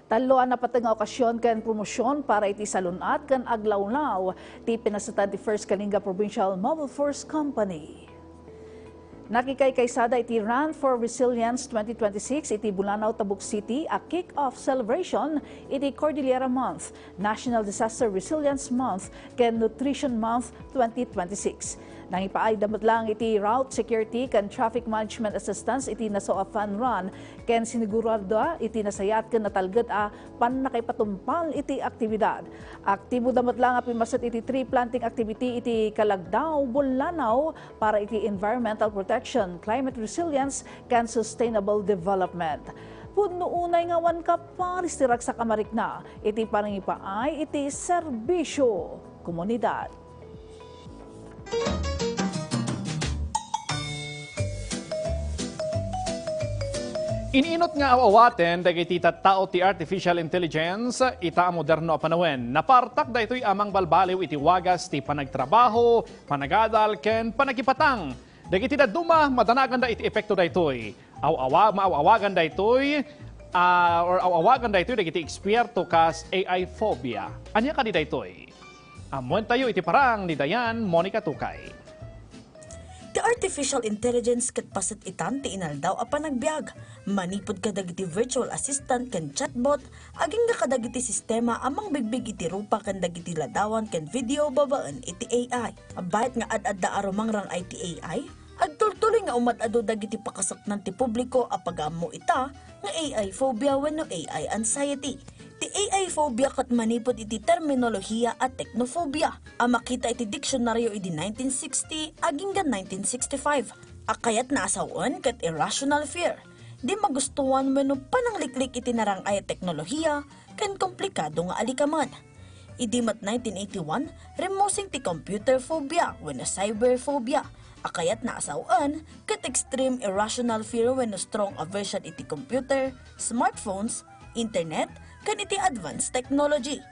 Tallo a napateg nga okasion ken promosion para iti salun-at ken aglawlaw ti pinasatan ti First Kalinga Provincial Mobile Force Company. Nakikaykaysada iti Run for Resilience twenty twenty-six iti Bulanaw, Tabuk City a kick-off celebration iti Cordillera Month, National Disaster Resilience Month, ken Nutrition Month twenty twenty-six. Nangipaayda met lang iti route security ken traffic management assistance iti Nasaw a Fun Run ken sinigurada iti nasayaat ken natalged a pannakaipatumpal iti aktibidad. Aktiboda met lang a pimmaset iti tree planting activity iti Kalagdaw, Bulanaw para iti environmental protection, climate resilience, ken sustainable development. Pudno unay nga awan kaparis ti ragsak a marikna iti panangipaay iti serbisyo komunidad. Iniinut nga aw-awaten dagiti tattao ti artificial intelligence ita a moderno a panawen. Napartak daytoy a mangbalbaliw iti wagas ti panagtrabaho, panagadal, ken panagipatang. Dagiti dadduma, madanaganda iti epekto daytoy. Aw-awa-, maaw-awagan daytoy, ah, or aw-awagan daytoy dagiti eksperto kas A I phobia. Ania kadi daytoy? Ammoentayo iti parang ni Dayan Monica Tukay. Ti artificial intelligence ket paset itan ti inaldaw a panagbiag. Manipud kadagiti virtual assistant ken chatbot, agingga kadagiti sistema a mangbigbig iti rupa ken dagiti ladawan ken video babaen iti A I. Bayat nga ad-adda a rumangrang iti A I, agtultuloy nga umad-adu dagiti pakasaknan ti publiko a pagaammo ita nga A I phobia wenno A I anxiety. Ti A I phobia ket manipud iti terminolohiya a technophobia a makita iti diksionario idi nineteen sixty agingga nineteen sixty-five a kayatna a sawen ket irrational fear, di magustuhan wenno panangliklik iti narang-ay a teknolohiya ken komplikado nga alikamen. Idi met nineteen eighty-one, rimmusing ti computer phobia wenno cyber phobia a kayatna a sawen ket extreme irrational fear wenno strong aversion iti computer, smartphones, internet, ken iti advanced technology.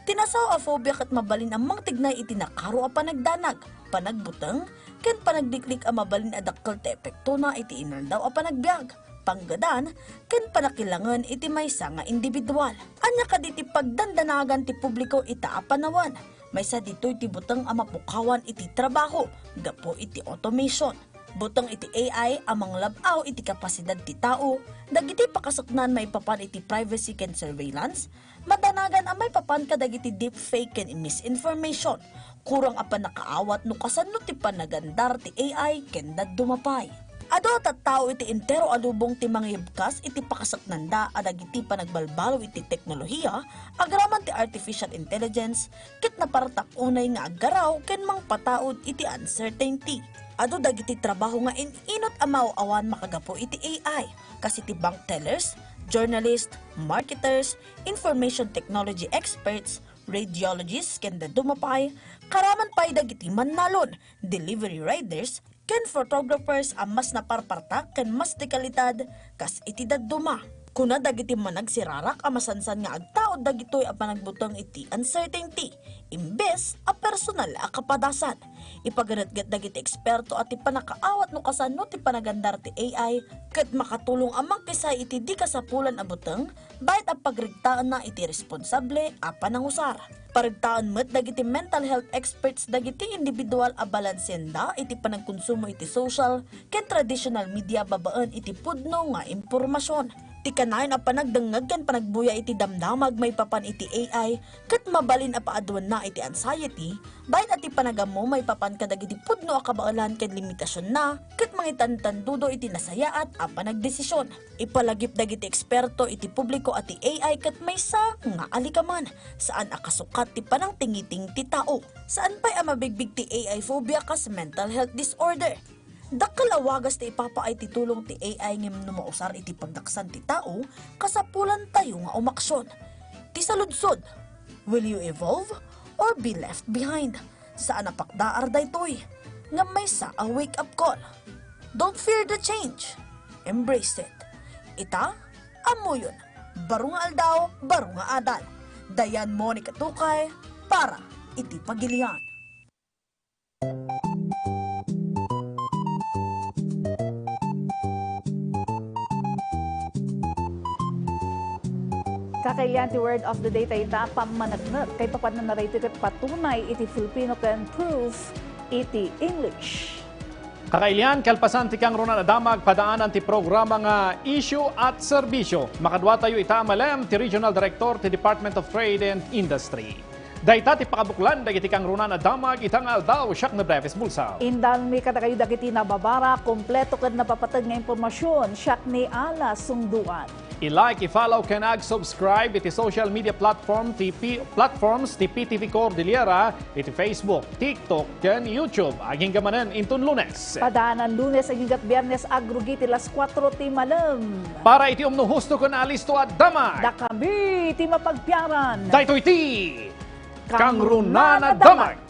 Ti nasaw a phobia ket mabalin a mangtignay iti nakaro a panagdanag, panagbuteng, ken panagliklik a mabalin a dakkel ti epektona iti inaldaw a panagbiag. panggadan ken panakilangen iti maysa nga individual. Ania kadi ti pagdandanagan ti publiko ita a panawen? Maysa ditoy ti buteng a mapukawan iti trabaho gapu iti automation. Buteng iti A I a manglab-aw iti kapasidad ti tao dagiti pakasaknan maipapan iti privacy ken surveillance, madanagan a maipapan kadagiti deepfake ken misinformation. Kurang a pannakaawat no kasano ti panagandar ti A I ken dadduma pay. Adu a tattao iti entero a lubong ti mangibkas iti pakasaknanda a dagiti panagbalbaliw iti teknolohiya agraman ti artificial intelligence ket napartak unay nga aggaraw ken mangpataud iti uncertainty. Adu dagiti trabaho nga in-inut a maaw-awan makagapu iti A I, kas iti bank tellers, journalist, marketers, information technology experts, radiologists, ken dadduma pay, karaman pay dagiti mannalon, delivery riders, ken photographers a mas naparpartak ken mas dekalidad kas iti dadduma. Kuna dagiti managsirarak a masansan nga agtaud dagitoy a panagbuteng iti uncertainty, imbes a personal a kapadasan. Ipaganetget dagiti eksperto a ti pannakaawat no kasano ti panagandar ti A I ket makatulong a mangkisay iti di kasapulan a buteng, bayat a pagregtaenna iti responsable a panangusar. Paregtaen met dagiti mental health experts dagiti individual a balansianda iti panagkonsumo iti social ken traditional media babaen iti pudno nga impormasion. Ti kanayon a panagdengngeg ken panagbuya iti damdamag maipapan iti A I ket mabalin a paaduanna iti anxiety, bayat a ti panagammo maipapan kadagiti pudno a kabaelan ken limitasionna ket mangitantandudo iti nasayaat a panagdesision. Ipalagip dagiti eksperto iti publiko a ti A I ket maysa nga alikaman, saan a kasukat ti panangtingiting ti tao. Saan pay a mabigbig ti A I phobia kas mental health disorder. Dakkel a wagas ti ipapaay ti tulong ti A I ngem no mausar iti pagdaksan ti tao, kasapulantayo nga umaksion. Ti saludsod, will you evolve or be left behind? Saan a pakdaar daytoy, ngem maysa a wake-up call. Don't fear the change. Embrace it. Ita, ammoyon, baro nga aldaw, baro nga adal. Diane Monica Tukay para iti Pagilian. Kakailian ti word of the day ta ita, pammaneknek. Kaipapanna na daytoy ket patunay iti Filipino ken proof iti English. Kakailian, kalpasan ti kangrunan a damag, padaanan ti programa nga Isyu at Serbisyo. Makaduatayo ita a malem ti Regional Director ti Department of Trade and Industry. Dayta ti pakabuklan dagiti kangrunan a damag ita nga aldaw. Siak ni Breves Bulsa. Indanmi kadakayo dagiti nababara, kompleto ken napapateg nga impormasion. Siak ni Ala Sungduan. I-like, i-follow ken ag-subscribe iti social media platform ti P-, platforms ti P T V Cordillera iti Facebook, TikTok, ken YouTube. Agingga manen inton Lunes. Padaanan Lunes agingga't Biernes agrugi ti las kuatro ti malem. Para iti umno husto ken alisto a damag. Dakami ti mapagpiaran. Daytoy ti Kangrunan a Damag.